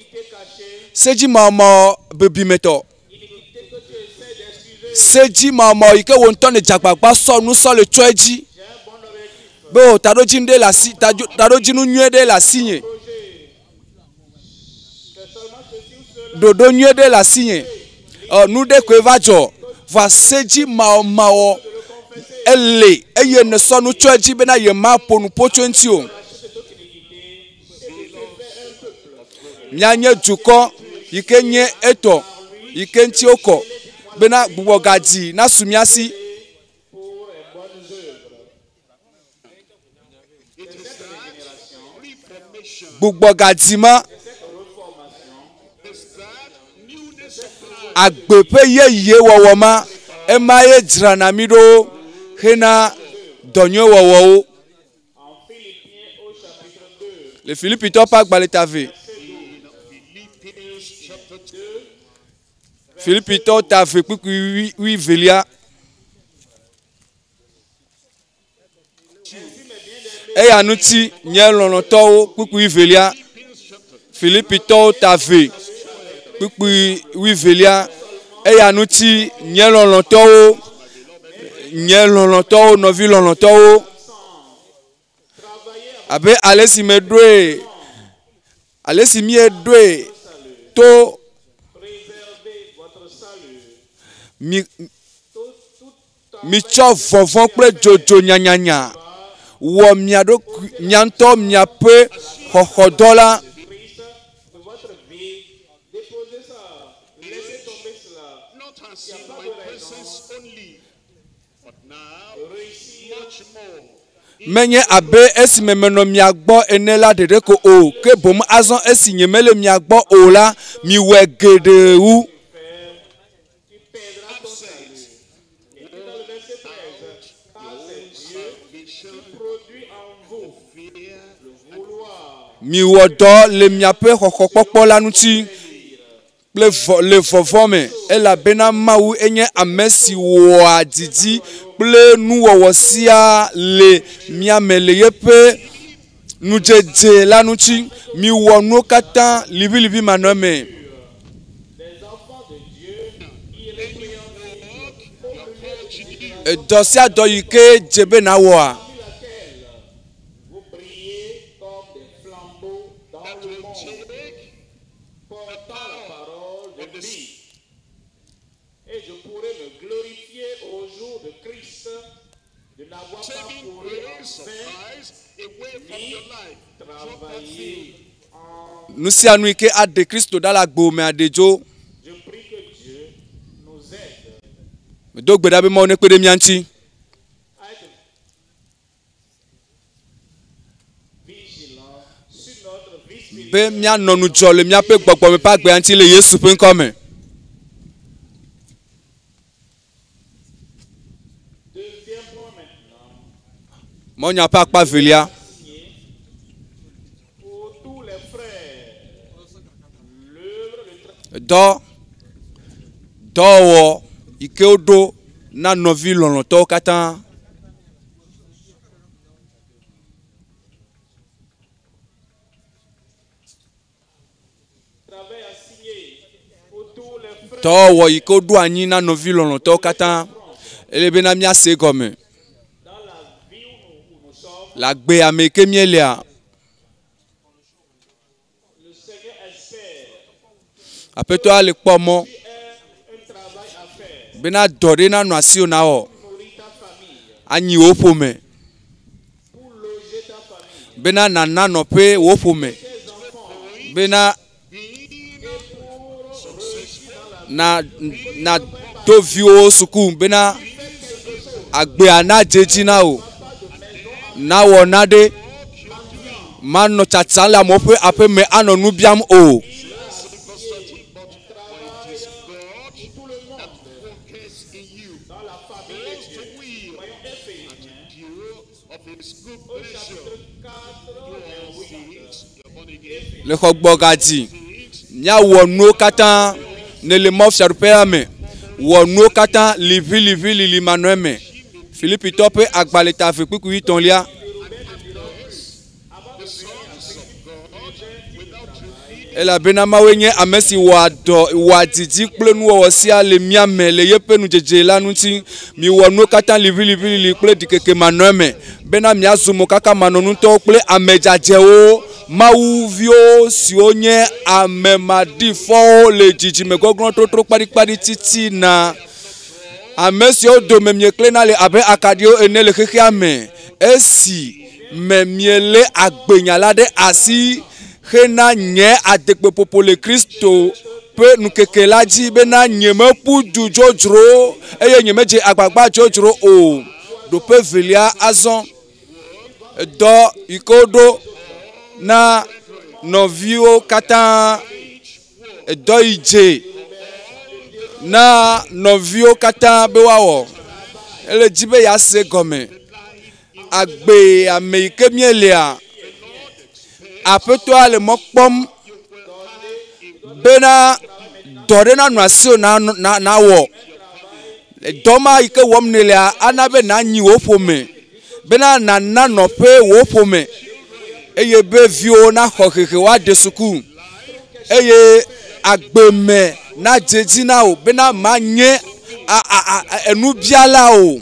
Sedzimawɔmawɔ bibimetɔ. Sedzimawɔmawɔ yi ke wò ŋutɔ nèdze agbagba sɔ nu sɔ le tsɔ edzi be o taɖodzinu ɖe le asi taɖodzinu nyuie ɖe le asinye. Ɖoɖo nyuie ɖe le asinye. Ɔ nu ɖe koe va dzɔ vɔa sedzimawɔmawɔ ele eye nèsɔ nu tsɔ edzi bena yemaƒo nu ƒo tso eŋuti o. Míanye dukɔ yi ke nye etɔ yi ke ŋuti wokɔ bena gbugbɔgadzi nasu mía si. Gbugbɔgadzi ma agbe ƒe yeye wɔwɔ ma ema ye dzrana mí ɖo hena dɔ nyui wɔwɔwo. Le Filipitɔwo ƒe agbalẽ ta ve. Filipitɔwo ta ve kpukpui wuievelia. Eya ŋuti nye lɔlɔ̃tɔwo kpukpui wuievelia. Filipitɔwo ta ve kpukpui wuievelia. Eya ŋuti nye lɔlɔ̃tɔwo, nye lɔlɔ̃tɔwo, nɔvi lɔlɔ̃tɔwo, abe ale si meɖoe, ale si míeɖoe to mi mitsɔ vɔvɔ̃ kple dzodzo nyanyanya wɔ mia ɖokui mia ŋutɔ miaƒe xɔxɔdɔ la.
Not as in my presence only, but now much more.
Menye abe esime menɔ mia gbɔ ene la ɖeɖe ko o, ke boŋ azɔ esi nyemele mia gbɔ o la, miwɔe geɖe wu.
Absent, your own salvation with fear
Miwɔ dɔ le miaƒe xɔxɔkpɔkpɔ la ŋuti kple vɔ le vɔvɔ̃ me elabena Mawu enye ame si wɔa didi kple nuwɔwɔ sia le mia me le yeƒe Nudzedze la ŋuti miwɔ nuwo katã liʋiliʋi manɔme.
Des enfants de Dieu irrépréhensibles au milieu d'une église
Edɔ sia dɔ yi ke dze be nawɔa
parmi laquelle vous brillez comme des flambeaux dans
That
le
will
monde,
take
portant la parole
of
de
the
vie. Et je pourrai me glorifier au jour de Christ de n'avoir pas
saving
couru en
grace of
vain,
Christ away from
ni
your life. Drop that
travaillé
thing.
en...
Nu sia nu yi ke aɖe Kristo ɖa le agbo me aɖe dzo.
Je prie que Dieu nous aide
Medo gbe ɖa be Mawu nekpe ɖe mía ŋuti
à être vigilants sur notre vie
be
spirituelle.
míanɔ ŋudzɔ le míaƒe gbɔgbɔme ƒe agbea ŋuti le Yesu ƒe ŋkɔ me.
Deuxième point maintenant,
Mawunya ƒe akpa velia.
signé pour tous les frères, l'œuvre de
Dɔ dɔwɔwɔ yi ke woɖo na nɔvi lɔlɔ̃tɔwo katã.
travail assigné pour tous les frères
Dɔwɔwɔ yi ke woɖo anyi na nɔvi lɔlɔ̃tɔwo katã ele bena míase gɔme
dans la vie où nous sommes.
le agbea me yi ke míelia.
Le Seigneur espère
Aƒetɔa le kpɔ mɔ
tu aies un travail à faire
bena dɔ ɖe nanɔ asiwò nawɔ
pour nourrir ta famille,
anyi wò ƒome
pour loger ta famille,
bena nana nɔƒe wò ƒome
tes enfants
bena
Being
et pour réussir dans la vie.
na na do viwo suku bena agbea nadze dzi na wò nawɔ naɖe manɔ tsatsam le amewo ƒe aƒeme anɔ nu biam o.
yes, verse 13, but for it is God that worketh in you,
Dans la famille de
both to
Dieu.
will
Voyons
and
Éphésiens
to do of his good
au
pleasure.
chapitre 4,
Do all
verset 8.
things, you're born again,
Le xɔgbɔgadzi
things
míawɔ nuwo katã ne le Mawu fiaɖuƒea me wɔ nuwo katã liʋiliʋilili manɔe me. Filipitɔ ƒe agbalẽ ta eve kpukpui etɔ̃lia.
the sons of God without repeating
Elabena Mawue nye ame si wɔa dɔ wɔa didi kple nuwɔwɔ sia le mía me le yeƒe nudzedze la ŋuti. Miwɔ nuwo katã liʋiliʋilili kple ɖikeke manɔe me bena miazu mokaka manɔŋutɔwo kple ame dzadzɛwo, mawuviwo siwo nye ame maɖifɔwo le dzidzime gɔglɔ̃ totro kpaɖikpaɖi titina. Ame siwo dome mieklẽna le abe akaɖiwo ene le xexea me esi me mielé agbenya la ɖe asi hena nye adegbeƒoƒo le Kristo ƒe ŋkeke la dzi bena nyemeƒu du dzodzro eye nyemedze agbagba dzodzro o. Ɖoƒe velia azɔ dɔ yi ke woɖo na nɔviwo katã edɔ yi dze na nɔviwo katã be woawɔ. Ele dzi be yease gɔme. Agbe ame yi ke míelia, aƒetɔa le mɔ kpɔm bena dɔ ɖe nanɔ asiwò na na nawɔ. Le dɔ ma yi ke wɔm nelea ana be nanyi wò ƒome bena nana nɔƒe wò ƒome eye be viwo naxɔ hehe woade suku eye agbeme nadze dzi na wò bena manye a a a enubiala o.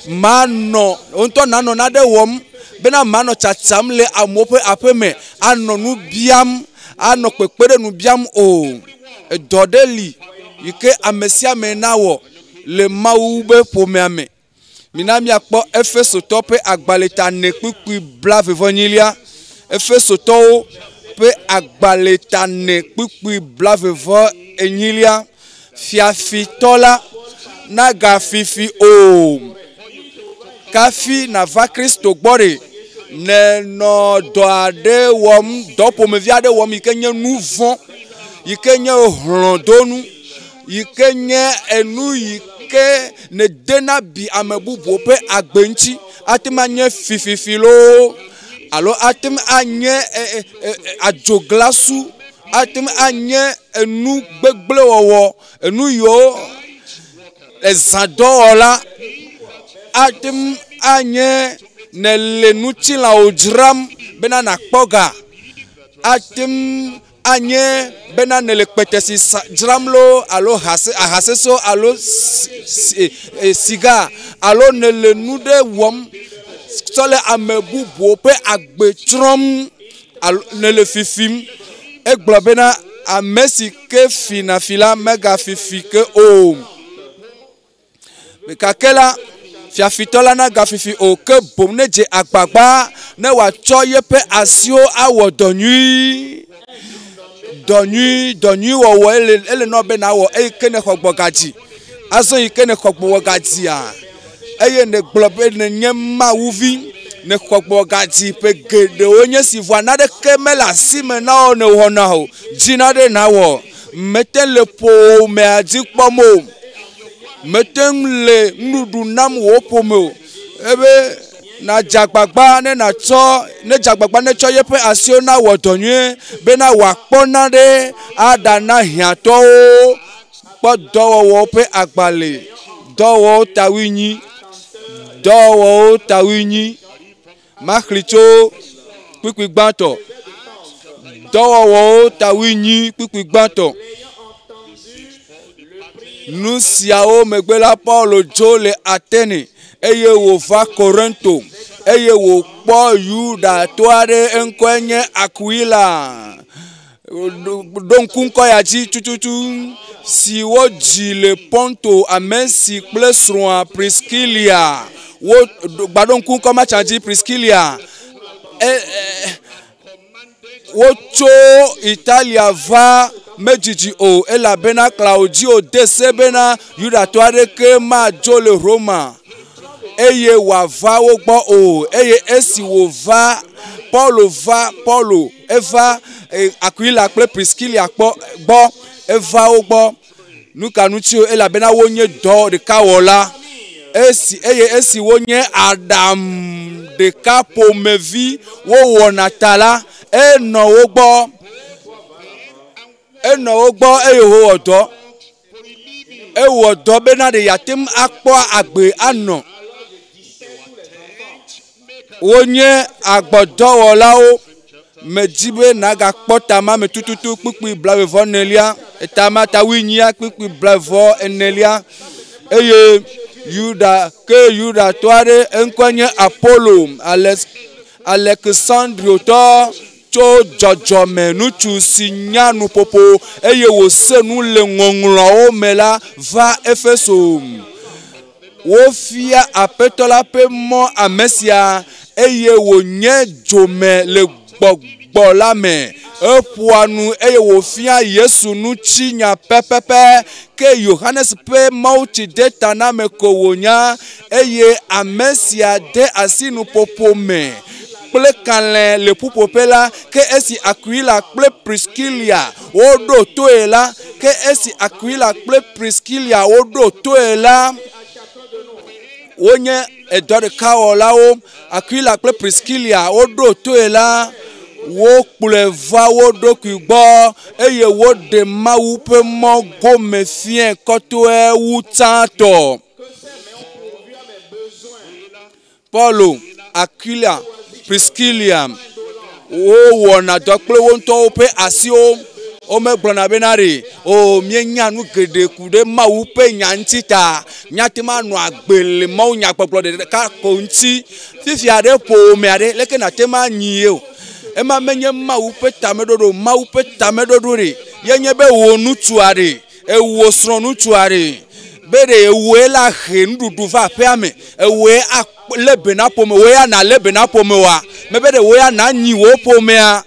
Manɔ wò ŋutɔ nanɔ nane wɔm bena manɔ tsatsam le amewo ƒe aƒeme anɔ nu biam anɔ kpekpeɖeŋu biam o. Edɔ ɖe li yi ke ame sia ame nawɔ le Mawu be ƒomea me. Mina míakpɔ Efesotɔwo ƒe agbalẽ ta ene kpukpui blaeve-vɔ-enyilia. Efesotɔwo ƒe agbalẽ ta ene kpukpui blaeve-vɔ-enyilia. Fiafitɔ la nagafifi o. Kafi nava Kristo gbɔ ɖe nenɔ dɔ aɖe wɔm dɔ ƒomevi aɖe wɔm yi ke nye nu vɔ̃ yi ke nye hlɔ̃donu yi ke nye enu yi ke nedena bi ame bubuwo ƒe agbe ŋuti ate ŋu anye fififi loo alo ate ŋu anye e e e adzoglasu ate ŋu anye enu gbegblẽ wɔwɔ enu yiwo ezãdɔwɔla ate ŋu anye nele ŋutilãwo dzram bena nakpɔ ga. Ate ŋu anye bena nele kpetesi dzram loo alo ahasesewo alo siga alo nele nu ɖe wɔm tsɔ le ame bubuwo ƒe agbe tsrɔ̃m alo nele fifim. Egblɔ bena ame si ke fina fi la megafifi ke o. Gake la, fiafitɔ la nagafifi o, ke boŋ nedze agbagba ne wòatsɔ yeƒe asiwo awɔ dɔ nyui. Dɔ nyui, dɔ nyui wɔwɔ ele, ele nɔ be nawɔ eyi ke nexɔ gbɔgadzi. Azɔ yi ke nexɔ gbɔgadzia, eye nègblɔ be nènye Mawuvi, nexɔ gbɔgadzi ƒe geɖewo nye si vɔa naneke mele asi me na wò nèwɔna o. Dzi naɖe nawɔ. Mete le ƒomea dzi kpɔm o. Mete ŋu le nuɖuɖu nam wò ƒome o. Ebe nàdze agbagba ne nàtsɔ, nedze agbagba netsɔ yeƒe asiwo nawɔ dɔ nyuie bena wòakpɔ naɖe aɖa na hiãtɔwo. Kpɔ dɔwɔwɔwo ƒe agbalẽ, dɔwɔwɔwo ta wuienyi, dɔwɔwɔwo ta wuienyi. Maxli tso kpukpui gbãtɔ. Dɔwɔwɔwo ta wuienyi kpukpui gbãtɔ. Nu siawo megbe la, Paulo dzo le Atene eye wòva Korinto eye wòkpɔ Yudatɔ aɖe eŋkɔe nye Akuila. Ɖo ŋku ŋkɔ ya dzi tututu si wodzi le Ponto, ame si kple srɔ̃a Priskilia wo gbaɖo ŋku ŋkɔ ma tsã dzi Priskilia e, e, wotso Italia va medzidzi o elabena Klaudio de se bena Yudatɔ aɖeke madzo le Roma eye wòava wo gbɔ o. Eye esi wòva Paulo va Paulo eva e, Aquila kple Priskilia kpɔ gbɔ eva wo gbɔ. Nu ka ŋuti o? Elabena wonye dɔ ɖekawɔla. Esi eye esi wonye aɖaŋu ɖeka ƒomevi wowɔna ta la, enɔ wo gbɔ. Enɔ wo gbɔ eye wòwɔ dɔ. Ewɔ dɔ bena ɖe yeate ŋu akpɔ agbe anɔ. Wonye agbɔdɔwɔlawo. Medi be nàgakpɔ ta ma me tututu kpukpui blaeve enelia, eta ma ta wuienyia kpukpui blaeve enelia. Eye Yuda ke Yudatɔ aɖe eŋkɔe nye Apolo, Alex, Aleksandriotɔ tso dzɔdzɔme ŋutsu si nya nuƒoƒo eye wòse nu le ŋɔŋlɔawo me la va Efeso. Wofia Aƒetɔ la ƒe mɔ ame sia eye wònye dzome le gbɔgbɔ la me. Eƒoa nu eye wòfia Yesu ŋuti nya pɛpɛpɛ. Ke Yohanes ƒe mawutsidetaname ko wònya eye ame sia de asi nuƒoƒo me kple kalẽ le ƒuƒoƒe la. Ke esi Akuila kple Priskilia woɖo toe la, ke esi Akuila kple Priskilia woɖo toe la, wonye edɔ ɖekawɔlawo. Akuila kple Priskilia woɖo toe la, wokplɔe va wo ɖokui gbɔ eye woɖe Mawu ƒe mɔ gome fiae kɔtɔe wu tsãtɔ. Paulo, Aquila, Priskilia wowɔna dɔ kple wo ŋutɔwo ƒe asiwo. Womegblɔna bena ɖe o míenya nu geɖe ku ɖe Mawu ƒe nya ŋuti ta míate ŋu anɔ agbe le Mawu nyagbɔgblɔ ɖeka ko ŋuti. Fifia ɖe ƒome aɖe leke nàte ŋu anyi ye o. Ema menye Mawu ƒe tameɖoɖo o. Mawu ƒe tameɖoɖo ɖe ye nye be wò ŋutsua ɖe Ewò srɔ̃ ŋutsua ɖe be ɖe ewòe la he nuɖuɖu va aƒea me, ewòe alé be na ƒome, wò ya nàlé be na ƒome oa? Mebe ɖe wò ya nànyi wò ƒomea?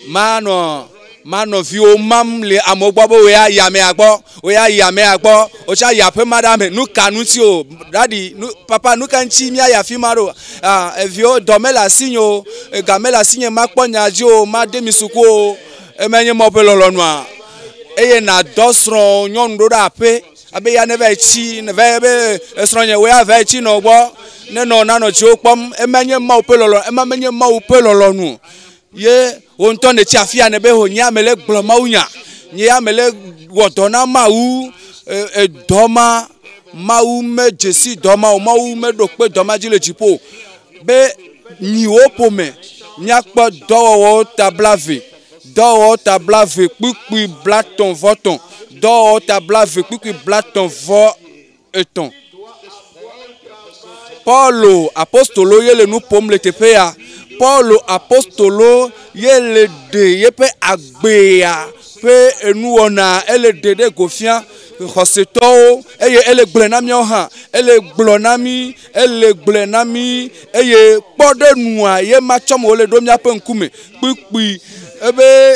Manɔ manɔ viwo mam le amewo gbɔ be wò ya yi amea gbɔ, wò ya yi amea gbɔ, wò tsã yi aƒe ma ɖa me. Nu ka ŋuti o? Ɖaɖi, nu, papa, nu ka ŋuti míayi afi ma ɖo? Ah, eviwo, dɔ mele asinye o, ega mele asinye makpɔ nya dzi o, made mi suku o. Ema nye Mawu ƒe lɔlɔ̃nua? Eye nàdɔ srɔ̃wò nyɔnu ɖo ɖe aƒe abe ya neva yi tsi, neva yi be esrɔ̃nye wò ya va yi tsi nɔ gbɔ ne nɔ nanɔ dziwò kpɔm. Ema nye Mawu ƒe lɔlɔ̃, ema menye Mawu ƒe lɔlɔ̃nu o. Ye wò ŋutɔ nètsi afia nèbe ho nye ame le gblɔ mawunya, nye ame le wɔ dɔ na Mawu. Edɔ ma, Mawu medze si dɔ ma o, Mawu meɖo kpe dɔ ma dzi le dziƒo o. be nyiwo ƒome míakpɔ dɔwɔwɔwo ta 20, dɔwɔwɔwo ta 20 kpukpui 33, dɔwɔwɔwo ta 20 kpukpui 33. Paulo apostolo ye le nu ƒom le teƒe ya. Paulo apostolo ye le ɖe yeƒe agbea ƒe enuwɔna ele ɖe ɖe go fia xɔsetɔwo eye ele gblɔe na míawo hã. Ele gblɔ na mí, ele gblɔe na mí eye kpɔ ɖe nua ye ma tsɔm wòle ɖo míaƒe ŋkume. Kpukpui ebe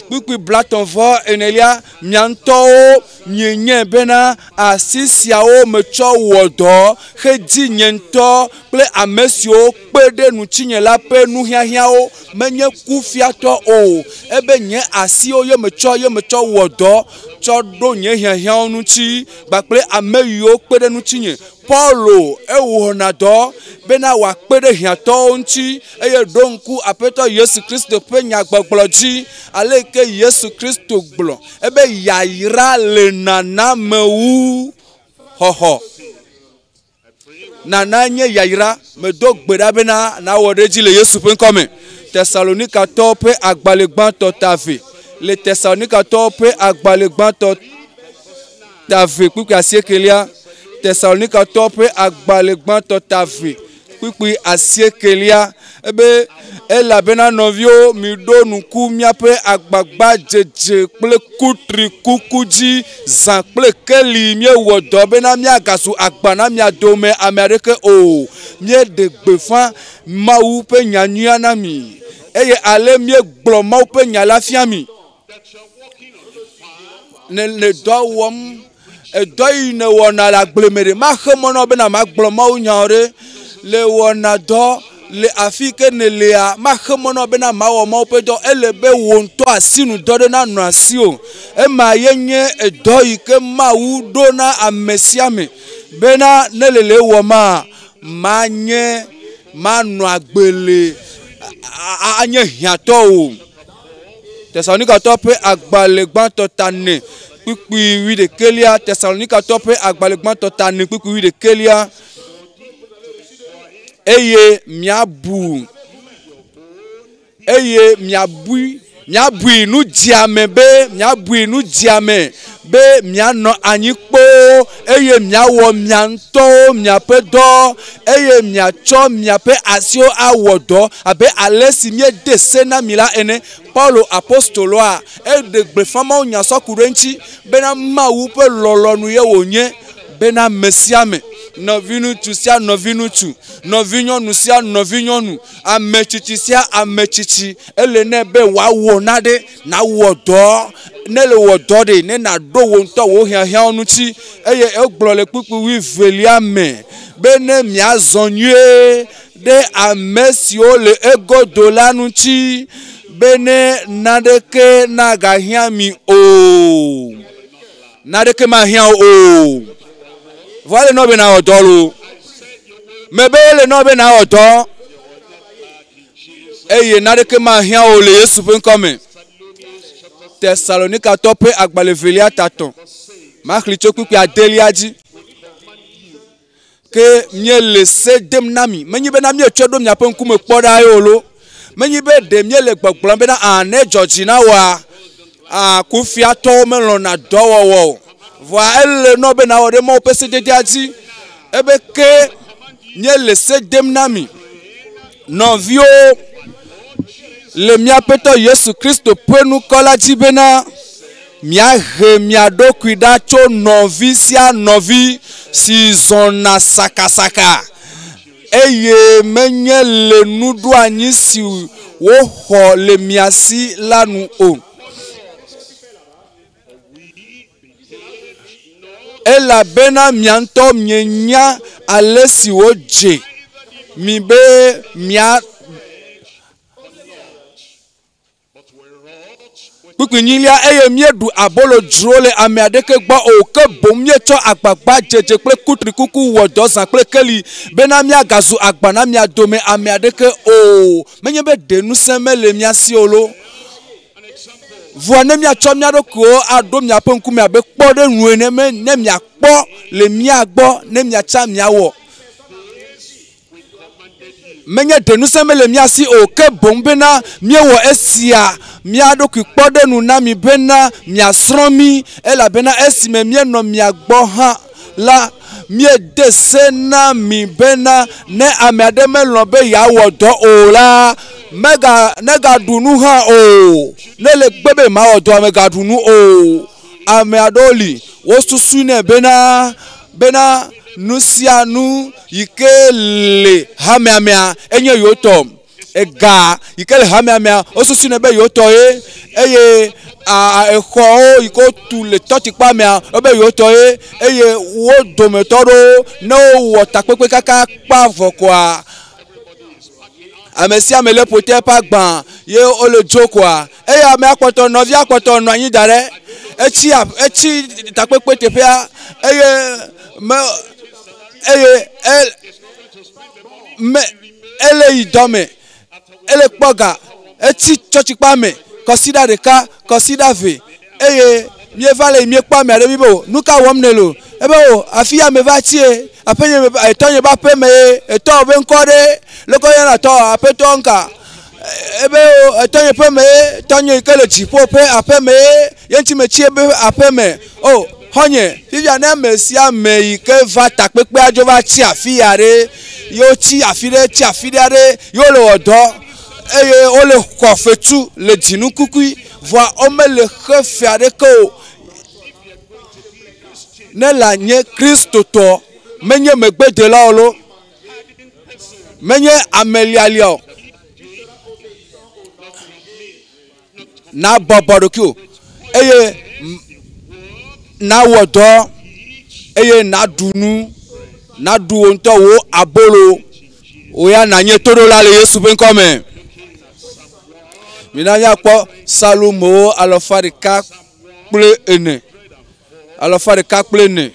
kpukpui 34 mia ŋutɔwo mienyae bena asi siawo metsɔ wɔ dɔ hedi nye ŋutɔ kple ame siwo kpe ɖe ŋutinye la ƒe nuhiahiãwo. Menye kufiatɔ o, ebe nye asiwo ye metsɔ ye metsɔ wɔ dɔ tsɔ ɖo nye hiahiãwo ŋuti kpakple ame yiwo kpe ɖe ŋutinye. Paulo ewɔna dɔ bena wòakpe ɖe hiãtɔwo ŋuti eye ɖo ŋku Aƒetɔ Yesu Kristo ƒe nyagbɔgblɔ dzi. Ale ke Yesu Kristo gblɔ ebe yayra le nana me wu xɔxɔ. Nana nye yayra. Medo gbe ɖa bena nawɔ ɖe edzi le Yesu ƒe ŋkɔ me. Tesalonikatɔwo ƒe agbalẽ gbãtɔ ta 2. Le Tesalonikatɔwo ƒe agbalẽ gbãtɔ ta 2 kpukpui 8. Tesalonikatɔwo ƒe agbalẽ gbãtɔ ta 2 kpukpui 8 ebe elabena nɔviwo miɖo ŋku míaƒe agbagbadzedze kple kutrikuku dzi zã kple keli míewɔ dɔ bena míagazu agba na mia dome ame aɖeke o. Míeɖe gbeƒã Mawu ƒe nyanyuia na mi eye ale míegblɔ Mawu ƒe nya la fia mi. Ne le dɔ wɔm, edɔ yi ne wɔna le agble me ɖe, maxe mɔ na wò bena magblɔ Mawu nyawo ɖe. Le wɔna dɔ le afi ke ne lea, maxe mɔ na wò bena mawɔ Mawu ƒe dɔ. Ele be wò ŋutɔ asinudɔ ɖe nanɔ asiwò. Ema ye nye edɔ yi ke Mawu ɖo na ame sia ame bena ne le le wɔma, manye manɔ agbe le anye hiãtɔ o. Tesalonikatɔ ƒe agbalẽ gbãtɔ ta 4 kpukpui 21. Tesalonikatɔ ƒe agbalẽ gbãtɔ ta 4 kpukpui 21. Eye miabu eye miabui miabui nu dziame be miabui nu dziame be mianɔ anyi kpoo eye miawɔ mia ŋutɔwo miaƒe dɔ eye miatsɔ miaƒe asiwo awɔ dɔ abe ale si míede se na mi la ene. Paulo apostoloa eɖe gbeƒã Mawu nya sɔ ku ɖe eŋuti bena Mawu ƒe lɔlɔ̃nu ye wònye bena ame sia ame, nɔviŋutsu sia nɔviŋutsu, nɔvinyɔnu sia nɔvinyɔnu, ame tsitsi sia ame tsitsi, ele nɛ be wòawɔ naɖe, nawɔ dɔ. Ne le wɔ dɔ ɖe, ne nàɖo wò ŋutɔ wò hiahiãwo ŋuti. Eye egblɔ le kpukpui 21 me be ne miazɔ nyuie ɖe ame siwo le egodo la ŋuti bene naɖeke nagahiã mi o. Naɖeke mahiã wò o. Vɔ ele nɔ be nawɔ dɔ loo. Mebe ele nɔ be nawɔ dɔ eye naɖeke mahiã wò le Yesu ƒe ŋkɔ me. Tesalonikatɔ ƒe agbalẽ 2 ta 3. Maxlẽ tso kpukpui 8 dzi. Ke míele se dem na mi. Menye bena míetsɔe ɖo miaƒe ŋkume kpɔ ɖa ye o lo. Menye be ɖe míele gbɔgblɔm bena a ne dzɔ dzi na woa, a kufiatɔwo melɔ̃na dɔwɔwɔ o. Vɔa ele nɔ be nawɔ ɖe Mawu ƒe sededea dzi. Ebe ke míele se dem na mi, nɔviwo, le mía Aƒetɔ Yesu Kristo ƒe ŋkɔ la dzi bena miahe mia ɖokui ɖa tso nɔvi sia nɔvi si zɔna sakasaka eye menye le nuɖoanyi si woxɔ le mia si la nu o. Elabena mia ŋutɔ mienya ale si wodze mi be mia kpukpui nyilia eye míeɖu abolo dzro le ame aɖeke gbɔ o, ke boŋ míetsɔ agbagbadzedze kple kutrikuku wɔ dɔ zã kple keli bena míagazu agba na mia dome ame aɖeke o. Menye be ɖe ŋusẽ mele mía si o lo. Vɔa ne míatsɔ mía ɖokuiwo aɖo miaƒe ŋkume abe kpɔɖeŋu ene me ne miakpɔ le mía gbɔ ne miatsa miawɔ. Menye ɖe ŋusẽ mele mía si o, ke boŋ bena míewɔ esia mía ɖokui kpɔ ɖe nu na mi bena miasrɔ̃ mí, elabena esime míenɔ mia gbɔ hã la, míede se na mi bena ne ame aɖe melɔ̃ be yeawɔ dɔ o la, mega negaɖu nu hã o. Ne le gbe be mawɔ dɔa, megaɖu nu o. Ame aɖewo li wosusu nɛ bena bena nu sia nu yi ke le hamea mea enye yewo tɔ. Ega yi ke le hamea mea wosusu nɛ be yewo tɔ ye eye a exɔwo yi ke wotu le tɔtsikpa mea wobe yewo tɔ ye eye wo dometɔ ɖewo ne wowɔ takpekpe kaka kpa vɔ koa ame sia ame lé ƒote eƒe agba ye wole dzo koa eye amea kpɔtɔ nɔvia kpɔtɔ nɔ anyi da ɖe etsi etsi takpekpe teƒea eye me eye e me ele yi dɔme ele kpɔ ga etsi tsɔtsikpa me kɔsiɖa ɖeka kɔsiɖa ve eye míeva le míekpɔ ame aɖe mi be o nu ka wɔm nèle o ebe o afi ya meva tsie aƒenye me etɔnye be aƒe me ye etɔ be ŋkɔ ɖe leke woyɔna tɔ aƒetɔ ŋka ebe o etɔnye ƒe me ye tɔnye yi ke le dziƒo ƒe aƒe me ye ye ŋuti metsi ebe aƒe me o xɔnye fifia ne ame sia ame yi ke va takpekpea dzo va tsi afi ya ɖe ye wotsi afi ɖe tsi afi ɖe aɖe ye wole wɔ dɔ eye wole xɔ fetu le dzinukukui vɔa womele xe fe aɖeke o ne le nye kristotɔ menye megbedelawo lo menye amelialia o na bɔbɔ ɖokuiwò eye nawɔ dɔ eye naɖu nu naɖu wò ŋutɔ wò abolo wò ya nanye toɖola le Yesu ƒe ŋkɔ me. Mina míakpɔ Salomo alafa ɖeka kple ene alafa ɖeka kple ene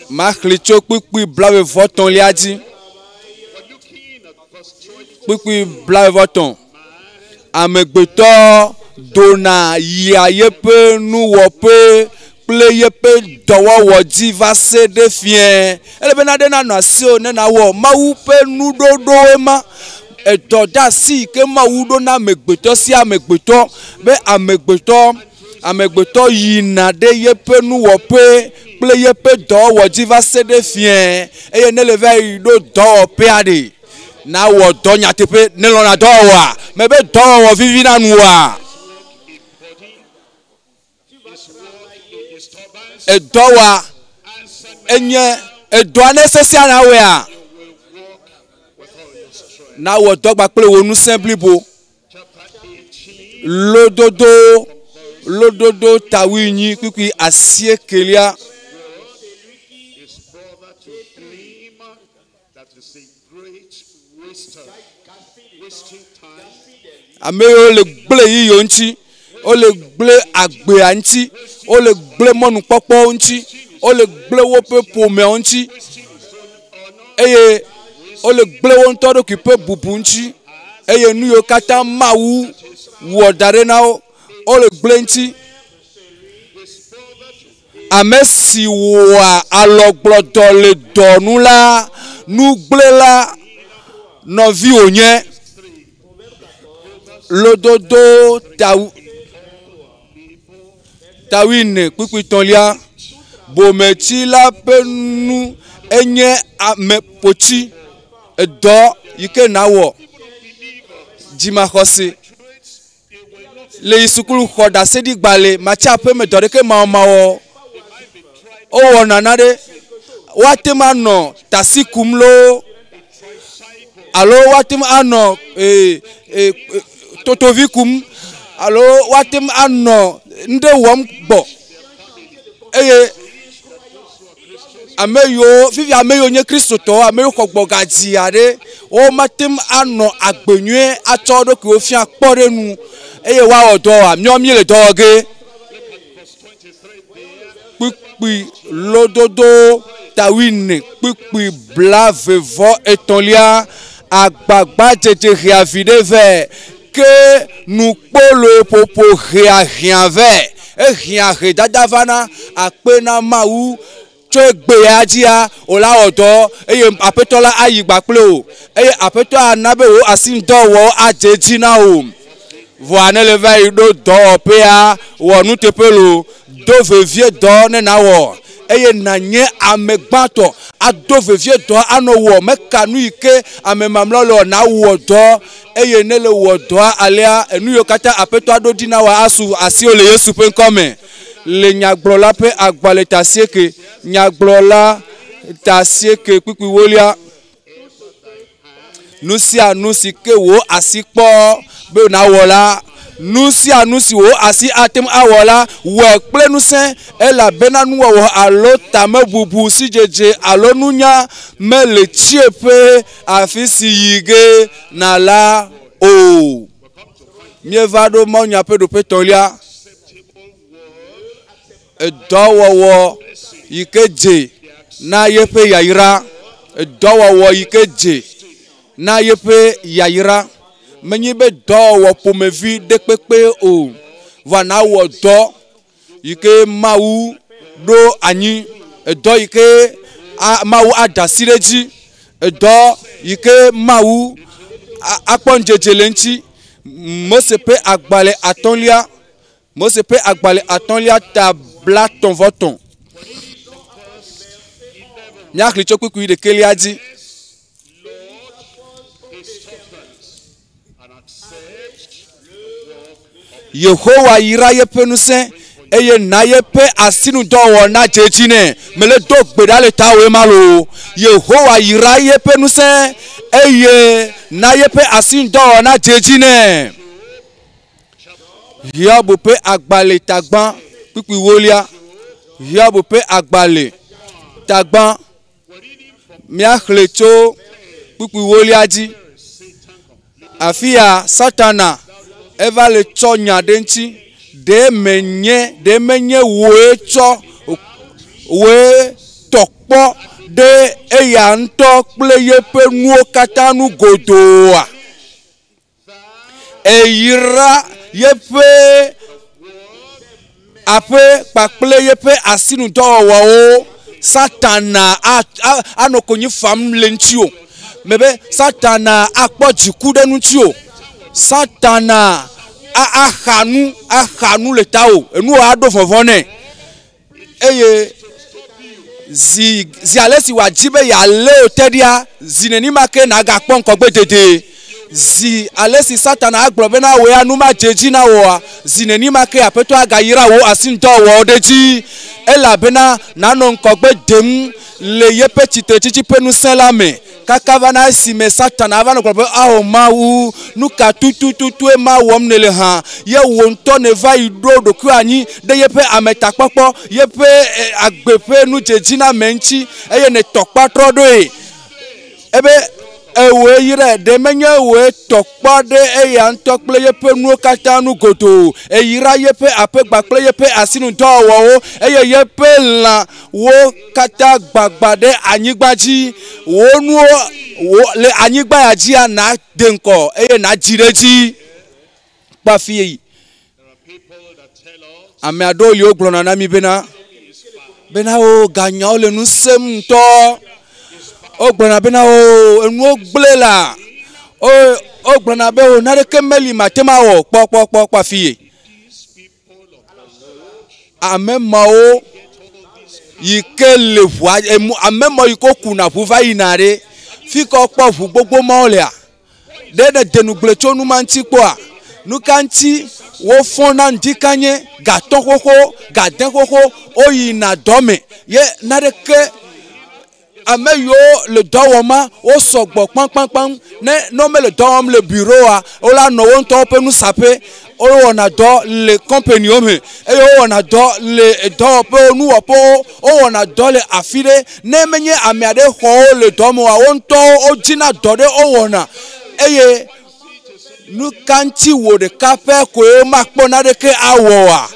maxli tso kpukpui blaeve-vɔ-etɔ̃lia dzi. Kpukpui blaeve-vɔ-etɔ̃. Amegbetɔ dona yia yeƒe nuwɔƒe kple yeƒe dɔwɔwɔ dzi va se ɖe fiẽ. Ele be naɖe nanɔ asiwò ne nawɔ Mawu ƒe nuɖoɖoe ma. Edɔ de asi yi ke Mawu ɖo na amegbetɔ sia amegbetɔ be amegbetɔ amegbetɔ yina ɖe yeƒe nuwɔƒe kple yeƒe dɔwɔwɔ dzi va se ɖe fiẽ eye ne le va yi ɖo dɔwɔƒea ɖe nawɔ dɔ nyateƒe ne lɔ̃na dɔwɔwɔa mebe dɔwɔwɔ vivi na nuwoa edɔwa enye edɔa ne sesẽa na wɔea nawɔ dɔgba kple wò ŋusẽ blibo lododo lododo ta wuienyi kpukpui asiekelia
His brother to him that is a great waster, wasting time,
ame yiwo le gble yiyiwo ŋuti wole gble agbea ŋuti wole gble mɔnukpɔkpɔwo ŋuti wole gble woƒe ƒomeawo ŋuti eye wole gble wo ŋutɔ ɖokui ƒe bubu ŋuti eye nu yiwo katã Mawu wɔ da ɖe na wo wole gble ŋuti ame si wɔa alɔgblɔdɔ le dɔ nu la nugblẽla nɔvi wònye lododo tawu tawuine kpukpui tɔ̃lia bometsila ƒe nu enye ameƒotsi edɔ yi ke nawɔ dzimaxɔse le yi sukulu xɔ ɖaseɖigbalẽ matsi aƒeme dɔ ɖeke mawɔmawɔ wowɔna na ɖe woate ŋu anɔ tasi kum loo alo woate ŋu anɔ ee ee totovi kum alo woate ŋu anɔ nu ɖe wɔm gbɔ eye ame yiwo fifi ame yiwo nye kristotɔwo ame yiwo xɔ gbɔgadzi aɖe womate ŋu anɔ agbe nyuie atsɔ wo ɖokuiwo fia kpɔ ɖe nu eye woawɔ dɔ oa míawo míele dɔ wɔ ge kpukpui lododo tawuine kpukpui blaeve vɔ etɔ̃lia agbagbadzedze hea viɖe vɛ ke nukpoloeƒoƒo hea hiã vɛ ehia hedada vana akpe na Mawu. Tso egbea dzia, wò la wɔ dɔ eye Aƒetɔ la ayi gba kple wò. Eye Aƒetɔ ana be wò asinudɔwɔwɔwo adze edzi na wò. Vɔa ne le va yi ɖo dɔwɔƒea, wɔ nuteƒe loo, do vevie dɔ ne nawɔ eye nànye ame gbãtɔ ado vevie dɔ anɔ wɔ meka nu yi ke ame mamlɛawo le wɔ nawɔ dɔ eye ne le wɔ dɔa alea enu yiwo katã Aƒetɔ aɖo ɖi na wòa asu asiwò le Yesu ƒe ŋkɔ me. Le nyagblɔla ƒe agbalẽ ta asieke, nyagblɔla ta asieke kpukpui wolia, Nu sia nu si ke wò asi kpɔ be nàwɔ la, nu sia nu si wò asi ate ŋu awɔ la, wɔe kple ŋusẽ, elabena nuwɔwɔ alo tamebubu, sidzedze alo nunya mele tsiẽƒe afi si yi ge nàla o. Míeva ɖo mawunya ƒe ɖoƒe etɔ̃lia, edɔwɔwɔ yi ke dze na yeƒe yayra, edɔwɔwɔ yi ke dze na yeƒe yayra. Menye be dɔwɔwɔ ƒomevi ɖe kpekpe o, vɔa nawɔ dɔ yi ke Mawu ɖo anyi, edɔ yi ke Mawu ada asi ɖe edzi, edɔ yi ke Mawu akpɔ ŋudzedze le eŋuti. Mose ƒe agbalẽ atɔ̃lia. Mose ƒe agbalẽ atɔ̃lia ta blaetɔ̃ vɔ etɔ̃. Míaxlẽ tso kpukpui ɖekɛlia dzi. Yehowa yra yeƒe ŋusẽ eye na yeƒe asinudɔwɔwɔ nadze edzi nɛ. Mele do gbe ɖa le tawòe ma loo. Yehowa yra yeƒe ŋusẽ eye na yeƒe asinudɔwɔwɔ nadze edzi nɛ. Hiob ƒe agbalẽ tagbã kpukpui wolia. Hiob ƒe agbalẽ tagbã míaxlẽ tso kpukpui wolia dzi. Afi ya Satana eva le tsɔ nya ɖe ŋuti. Ɖe menye ɖe menye wòe tsɔ wòe tɔ kpɔ ɖe eya ŋutɔ kple yeƒe nuwo katã nu godooa? Eyra yeƒe aƒe kpakple yeƒe asinudɔwɔwɔwo. Satana anɔ konyi fam le ŋutiwò. Mebe Satana akpɔ dziku ɖe ŋutiwò. Satana axa nu, axa nu le tawò. Enuwò aɖo vɔvɔ̃ nɛ. Eye zi zi ale si wòadi be yealé wò te ɖia, zi nenema ke nàgakpɔ ŋgɔgbe dedie. Zi ale si Satana agblɔ bena wò ya nu madze edzi na wò oa, zi nenema ke Aƒetɔ agayra wò asinudɔwɔwɔwo ɖe edzi, elabena nànɔ ŋgɔgbe dem le yeƒe tsitretsitsi ƒe ŋusẽ la me. Kaka va na esime Satana ava nɔ gblɔm be, Ao Mawu, nu ka tutututue ma wɔm nèle hã? Ye wò ŋutɔ nèva yi ɖo ɖokuiwò anyi ɖe yeƒe ametakpɔkpɔ, yeƒe agbe ƒe nudzedziname ŋuti, eye nètɔ kpa trɔ ɖoe. Ebe, Ewòe yrae, ɖe menye wòe tɔ kpɔ ɖe eya ŋutɔ kple yeƒe nuwo katã nu godoo o. Èyra yeƒe aƒegba kple yeƒe asinudɔwɔwɔwo, eye yeƒe lãwo katã gbagba ɖe anyigba dzi. Wò nuwo wò le anyigba ya dzia, nàde ŋgɔ eye nàdzi ɖe edzi. Kpɔ afi yi ame aɖewo li wogblɔna na mí bena, bena o ganyawo le nu sẽm ŋutɔ. Wogblɔna bena o enuwo gblẽ la. O wogblɔna be o naneke meli mate ŋu awɔ o. Kpɔ kpɔ kpɔ kpɔ afi yi. Ame mawo yi ke le ʋua emu ame mawo yi ke wokuna ʋu va yina ɖe fi ke wokpɔ ʋu gbogbo mawo lea? Ɖe nède ŋugble tso nu ma ŋuti kpɔa? Nu ka ŋuti wofɔna ŋdi kanye ga atɔ̃ xoxo, ga ade xoxo, woyina dɔ me ye naneke ame yiwo le dɔ wɔma wosɔ gbɔ kpaŋkpaŋkpaŋ. Ne ne womele dɔ wɔm le bureau-a, wola nɔ wo ŋutɔwo ƒe nusaƒe. Wowɔna dɔ le kɔmpaniwo me eye wowɔna dɔ le dɔwɔƒewo, nuwɔƒewo, wowɔna dɔ le afi ɖe. Ne menye ame aɖe xɔ wo le dɔ me oa, wo ŋutɔwo wodzina dɔ ɖe wowɔna. Eye nu ka ŋuti wò ɖeka ƒe koe womakpɔ naneke awɔ oa?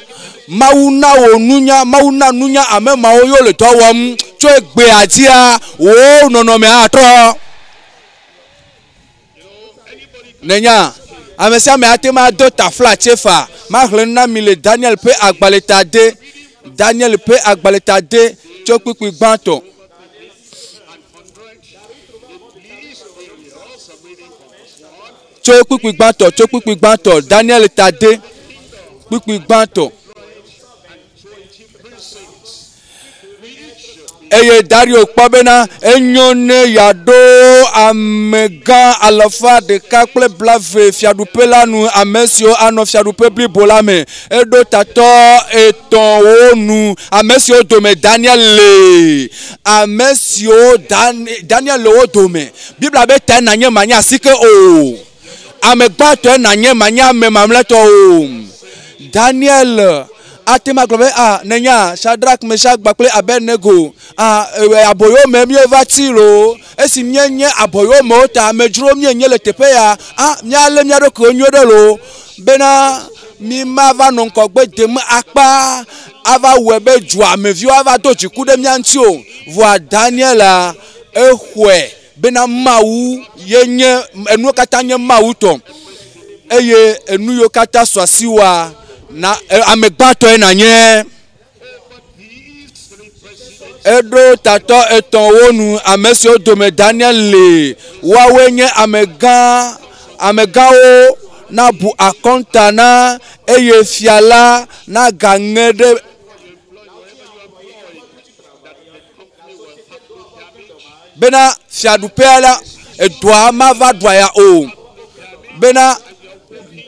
Mawu na wò nunya, Mawu na nunya ame mawo ye wole dɔ wɔm. Tso egbea dzia, wò nɔnɔme atrɔ. Nènya, ame sia ame ate ŋu ado taflatse faa. Maxlẽ nu na mi le Daniel ƒe agbalẽ ta ade. Daniel ƒe agbalẽ ta ade. tso kpukpui gbãtɔ. Tso kpukpui gbãtɔ, tso kpukpui gbãtɔ, Daniel ta de, kpukpui gbãtɔ. Eye Dario kpɔ bena enyo ne yeaɖo amegã 120 fiaɖuƒe la nu, ame siwo anɔ fiaɖuƒe blibo la me. Eɖo tatɔ etɔ̃wo nu, ame siwo dome Daniel le, ame siwo Daniel le wo dome. Biblia be tae nànye manye asike o. Ame gbãtɔe nànye manye ame mamlɛtɔ o. Daniel ate ŋu agblɔ be a nenya Shadrach, Meshach kple Abednego a aboyome míeva tsi loo. Esi míenye aboyomewo ta amedzrowo míenye le teƒe ya a míalé mía ɖokuiwo nyuie ɖe loo bena mi mava nɔ ŋgɔgbe dem akpa ava wɔe be dzuameviwo ava do dziku ɖe mía ŋuti o. Vɔa Daniel la exɔe bena Mawu ye nye enuwo katã nye Mawu tɔ eye enu yiwo katã sɔ asiwòa na ame gbãtɔe nànye. Eɖo tatɔ etɔ̃wo nu, ame siwo dome Daniel le. Woawoe nye amegã amegãwo nabu akɔnta na eye fia la nagaŋe ɖe bena fiaɖuƒea la edɔa mava ɖua ya o. Bena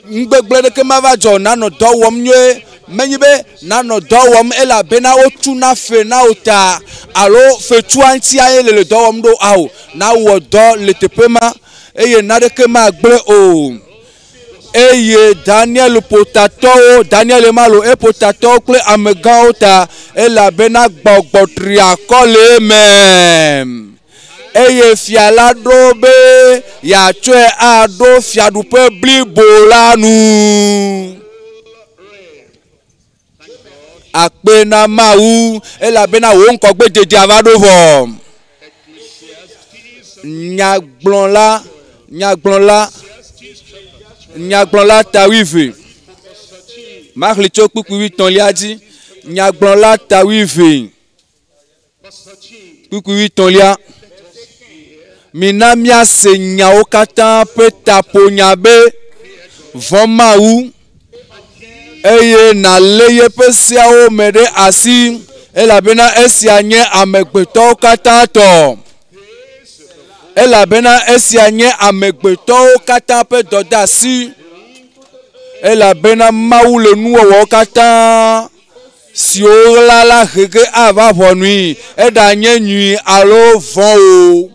nugbegblẽ ɖeke mava dzɔ nanɔ dɔ wɔm nyuie. Menye be nanɔ dɔ wɔm elabena wotuna fe na wò ta alo fetua ŋutia ye le le dɔ wɔm ɖo ao. Nawɔ dɔ le teƒe ma eye naɖeke magblẽ o. Eye Daniel ƒo tatɔwo, Daniel ma lo eƒo tatɔwo kple amegãwo ta elabena gbɔgbɔ triakɔ le eme. Eye fia la ɖo be yeatsɔe aɖo fiaɖuƒe blibo la nu. Akpe na Mawu elabena wò ŋgɔgbededea va ɖo vɔ. Nyagblɔla, nyagblɔla, nyagblɔla ta wuieve. Maxlẽ tso kpukpui wuietɔ̃lia dzi. Nyagblɔla ta wuieve. Kpukpui wuietɔ̃lia. Mina míase nyawo katã ƒe taƒonya be vɔ̃ Mawu eye nàlé yeƒe seawo me ɖe asi elabena esia nye amegbetɔwo katã tɔ. Elabena esia nye amegbetɔwo katã ƒe dɔdeasi. Elabena Mawu le nuwɔwɔwo katã siwo ɣla la hege ava ʋɔnui, eɖanye nyui alo vɔ̃ o.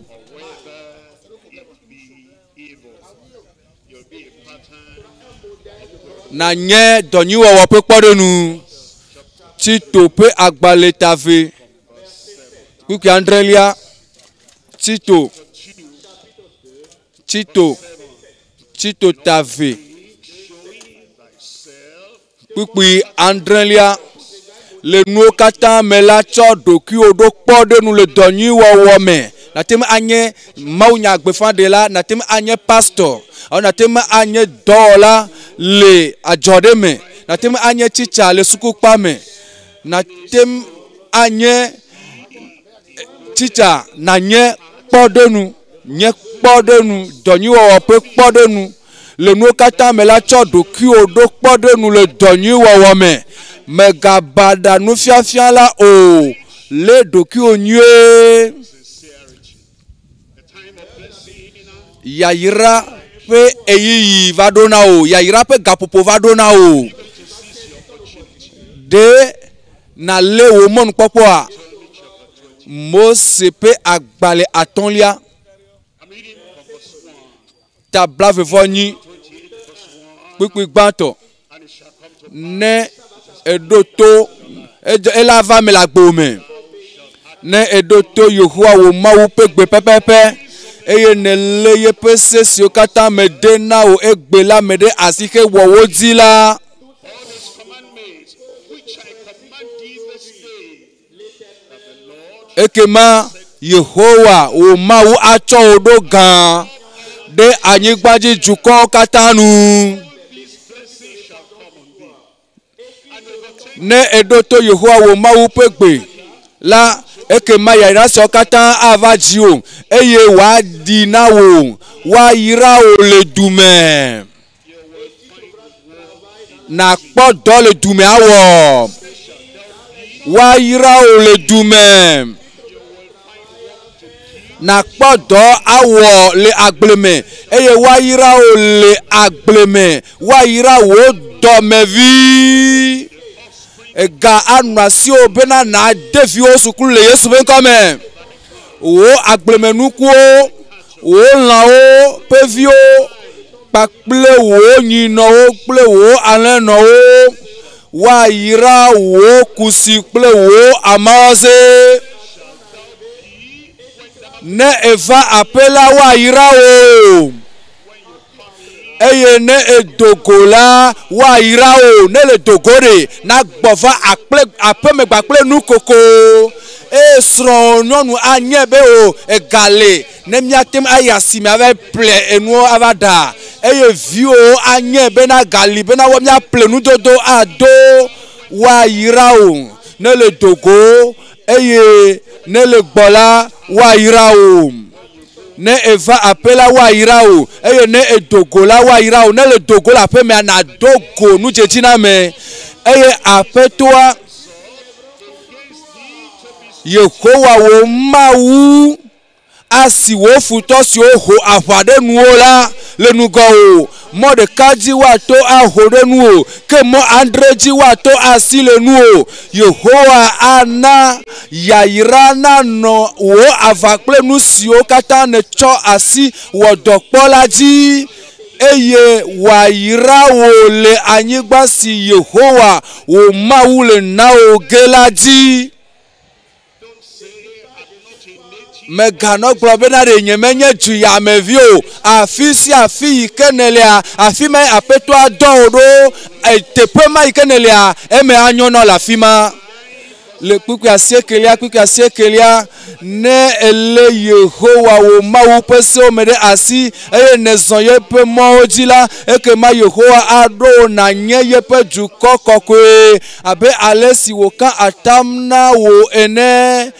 Nànye dɔnyuiwɔwɔ ƒe kpɔɖeŋu. Tito ƒe agbalẽ ta ve. Kpukpui adrelia. Tito. Tito. Tito ta ve. Kpukpui adrelia. Le nuwo katã me la tsɔ ɖokuiwò ɖo kpɔɖeŋu le dɔ nyuiwɔwɔ me. Nàte ŋu anye mawunyagbeƒãɖela, nàte ŋu anye pastor, alo nàte ŋu anye dɔwɔla le adzɔ ɖe me, nàte ŋu anye tsitsa le sukukpa me, nàte ŋu anye tsitsa nànye kpɔɖeŋu, nye kpɔɖeŋu, dɔ nyuiwɔwɔ ƒe kpɔɖeŋu. Le nuwo katã me la tsɔ ɖokuiwò ɖo kpɔɖeŋu le dɔ nyuiwɔwɔ me. Mègaba ɖa nufiafia la o. Lé ɖokuiwò nyuie. Yayra ƒe ɣeyiɣi va ɖo na wò. Yayra ƒe gaƒoƒo va ɖo na wò. Ɖe nàlé wò mɔnukpɔkpɔa? Mose ƒe agbalẽ atɔ̃lia ta blaeve-vɔ-enyi kpukpui gbãtɔ. Ne eɖo to ela va eme le agbo me. Ne eɖo to Yehowa wò Mawu ƒe gbe pɛpɛpɛ eye nèlé yeƒe se siwo katã mede na wò egbe la me ɖe asi hewɔ wo dzi la,
All his commandments, which I command thee this day, that the Lord
ekema Yehowa wò Mawu atsɔ wò ɖo gã ɖe anyigba dzi dukɔwo katã nu.
these blessings shall come on thee, and overtake
Ne eɖo to Yehowa wò Mawu ƒe gbe la, Ekema yayra siawo katã ava dziwò eye wòaɖi na wò. Woayra wò le dume. Nàkpɔ dɔ le dume awɔ. Woayra wò le dume. Nàkpɔ dɔ awɔ le agble me eye woayra wò le agble me. Woayra wò dɔmevi. Ega anɔ asiwò bena nàde viwò sukulu le Yesu ƒe ŋkɔ me. Wò agblemenukuwo, wò lãwo ƒe viwo kpakple wò nyinɔwo kple wò alẽnɔwo woayra wò kusi kple wò amawɔze. Ne èva aƒe la, woayra wò. Eye ne èdo go la, woayra wò. Ne le do go ɖe, nagbɔ va akple aƒeme kpakple nukoko. Eye srɔ̃wò nyɔnu anye be o ega le ne míate ŋu ayi asime ava ƒle enuwo ava ɖa. Eye viwòwo anye bena gali bena míaƒle nudodo ado. Woayra wò ne le do go eye ne le gbɔ la, woayra wò. Ne èva aƒe la, woayra wò eye ne èdo go la, woayra wò. Ne le do go le aƒemea, nàdo go nudzedziname eye aƒetɔa Yehowa wò Mawu asi wò futɔ siwo ho aʋa ɖe nuwò la le ŋgɔwò. Mɔ ɖeka dzi woato aho ɖe nuwò, ke mɔ adre dzi woato asi le nuwò. Yehowa ana yayra nanɔ wò aʋa kple nu siwo katã nètsɔ asi wɔ dɔ kpɔ la dzi eye wòayra wò le anyigba si Yehowa wò Mawu le na wò ge la dzi. Mèganɔ gblɔ bena ɖe nyemenye duyamevi o. Afi sia afi yi ke nèlea, afi mae Aƒetɔa dɔ wò ɖo. Teƒe ma yi ke nèlea, eme anyo na wò le afi ma. Le kpukpui asiekelia kpukpui asiekelia, ne èlé Yehowa wò Mawu ƒe sewo me ɖe asi eye nèzɔ yeƒe mɔwo dzi la, ekema Yehowa aɖo wò nànye yeƒe dukɔ kɔkɔe abe ale si wòka atam na wò ene.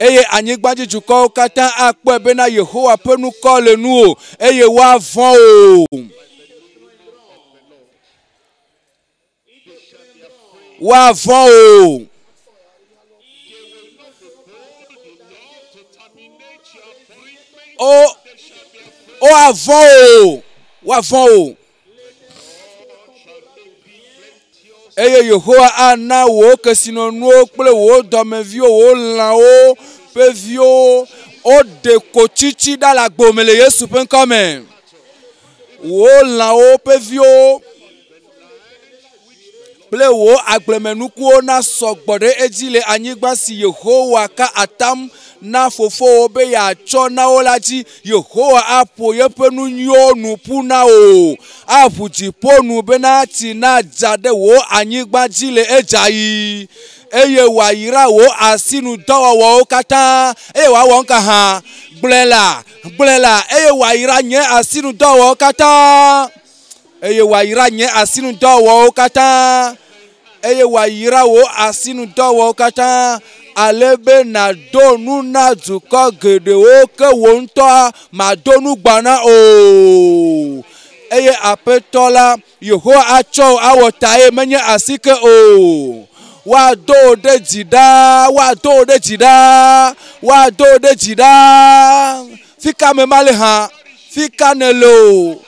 Eye anyigbadzidukɔwo katã akpɔe bena Yehowa ƒe ŋkɔ le nuwò eye woavɔ̃ wò. Woavɔ̃ wò. O, woavɔ̃ wò. Woavɔ̃ wò. Eye Yehowa ana wò kesinɔnuwo kple wò dɔmeviwo, wò lãwo ƒe viwo, woɖe kotsitsi ɖa le agbo me le Yesu ƒe ŋkɔ me. Wò lãwo ƒe viwo kple wò agblemenukuwo nasɔ gbɔ ɖe edzi le anyigba si Yehowa ka atam na fofowo be yeatsɔ na wo la dzi. Yehowa aƒo yeƒe nu nyuiwo nu ƒu na wò, aʋu dziƒo nu bena tsi nadza ɖe wò anyigba dzi le edzaɣi, eye wòayra wò asinudɔwɔwɔwo katã, eye wòawɔ nuka hã? Gblɔe la, gblɔe la, eye wòayra nye asinudɔwɔwɔwo katã, eye wòayra nye asinudɔwɔwɔwo katã, eye wòayra wò asinudɔwɔwɔwo katã, ale be nàdo nu na dukɔ geɖewo ke wò ŋutɔ màdo nu gbã na o. Eye Aƒetɔ la, Yehowa atsɔ wò awɔ tae menye asike o. Woado wò ɖe dzi ɖaa, woado wò ɖe dzi ɖaa, woado wò ɖe dzi ɖaa. Fika ame ma le hã? Fika nèle o?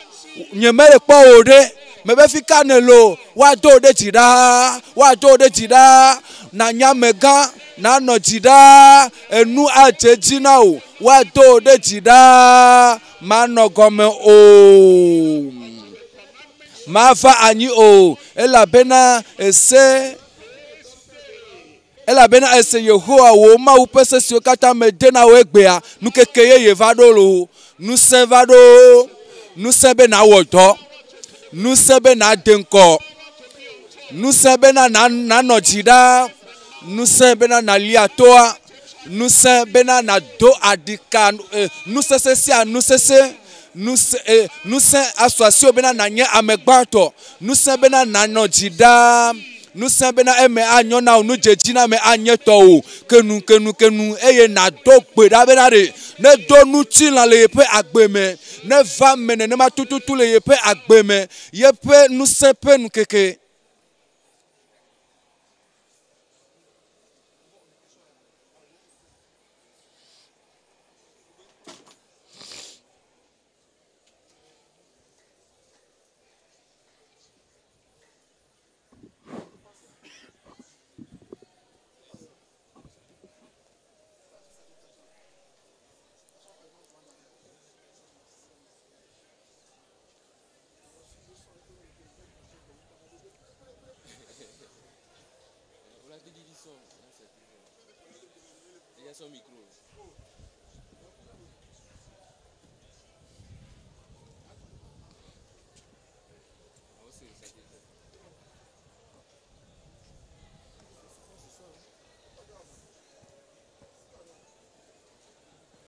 Nyemele kpɔ wò ɖe. Mebe fika nèle o? Woado wò ɖe dzi ɖaa, woado wò ɖe dzi ɖaa. Nànye amegã, nànɔ dzi ɖaa. Enu adze edzi na wò. Woado wò ɖe dzi ɖaa. Manɔ gɔme o. Mava anyi o, elabena èse elabena èse Yehowa wò Mawu ƒe se siwo katã mede na wò egbea. Nukeke yeye va ɖo loo. Ŋusẽ va ɖo. Ŋusẽ be nàwɔ dɔ. Ŋusẽ be nàde ŋkɔ. Ŋusẽ bena nànɔ dzi ɖaa. Ŋusẽ bena nàlia toa. Ŋusẽ bena nàdo aɖika nusese sia nusese. Ŋusẽ, ŋusẽ asu asiwò bena nànye ame gbãtɔ. Ŋusẽ bena nànɔ dzi ɖaa. Ŋusẽ bena eme anyɔ na wò, nudzedziname anye tɔwò kenukenukenu eye nàdo gbe ɖa bena ɖe nedo ŋutilã le yeƒe agbe me, neva me nenema tututu le yeƒe agbe me, yeƒe ŋusẽ ƒe ŋkeke.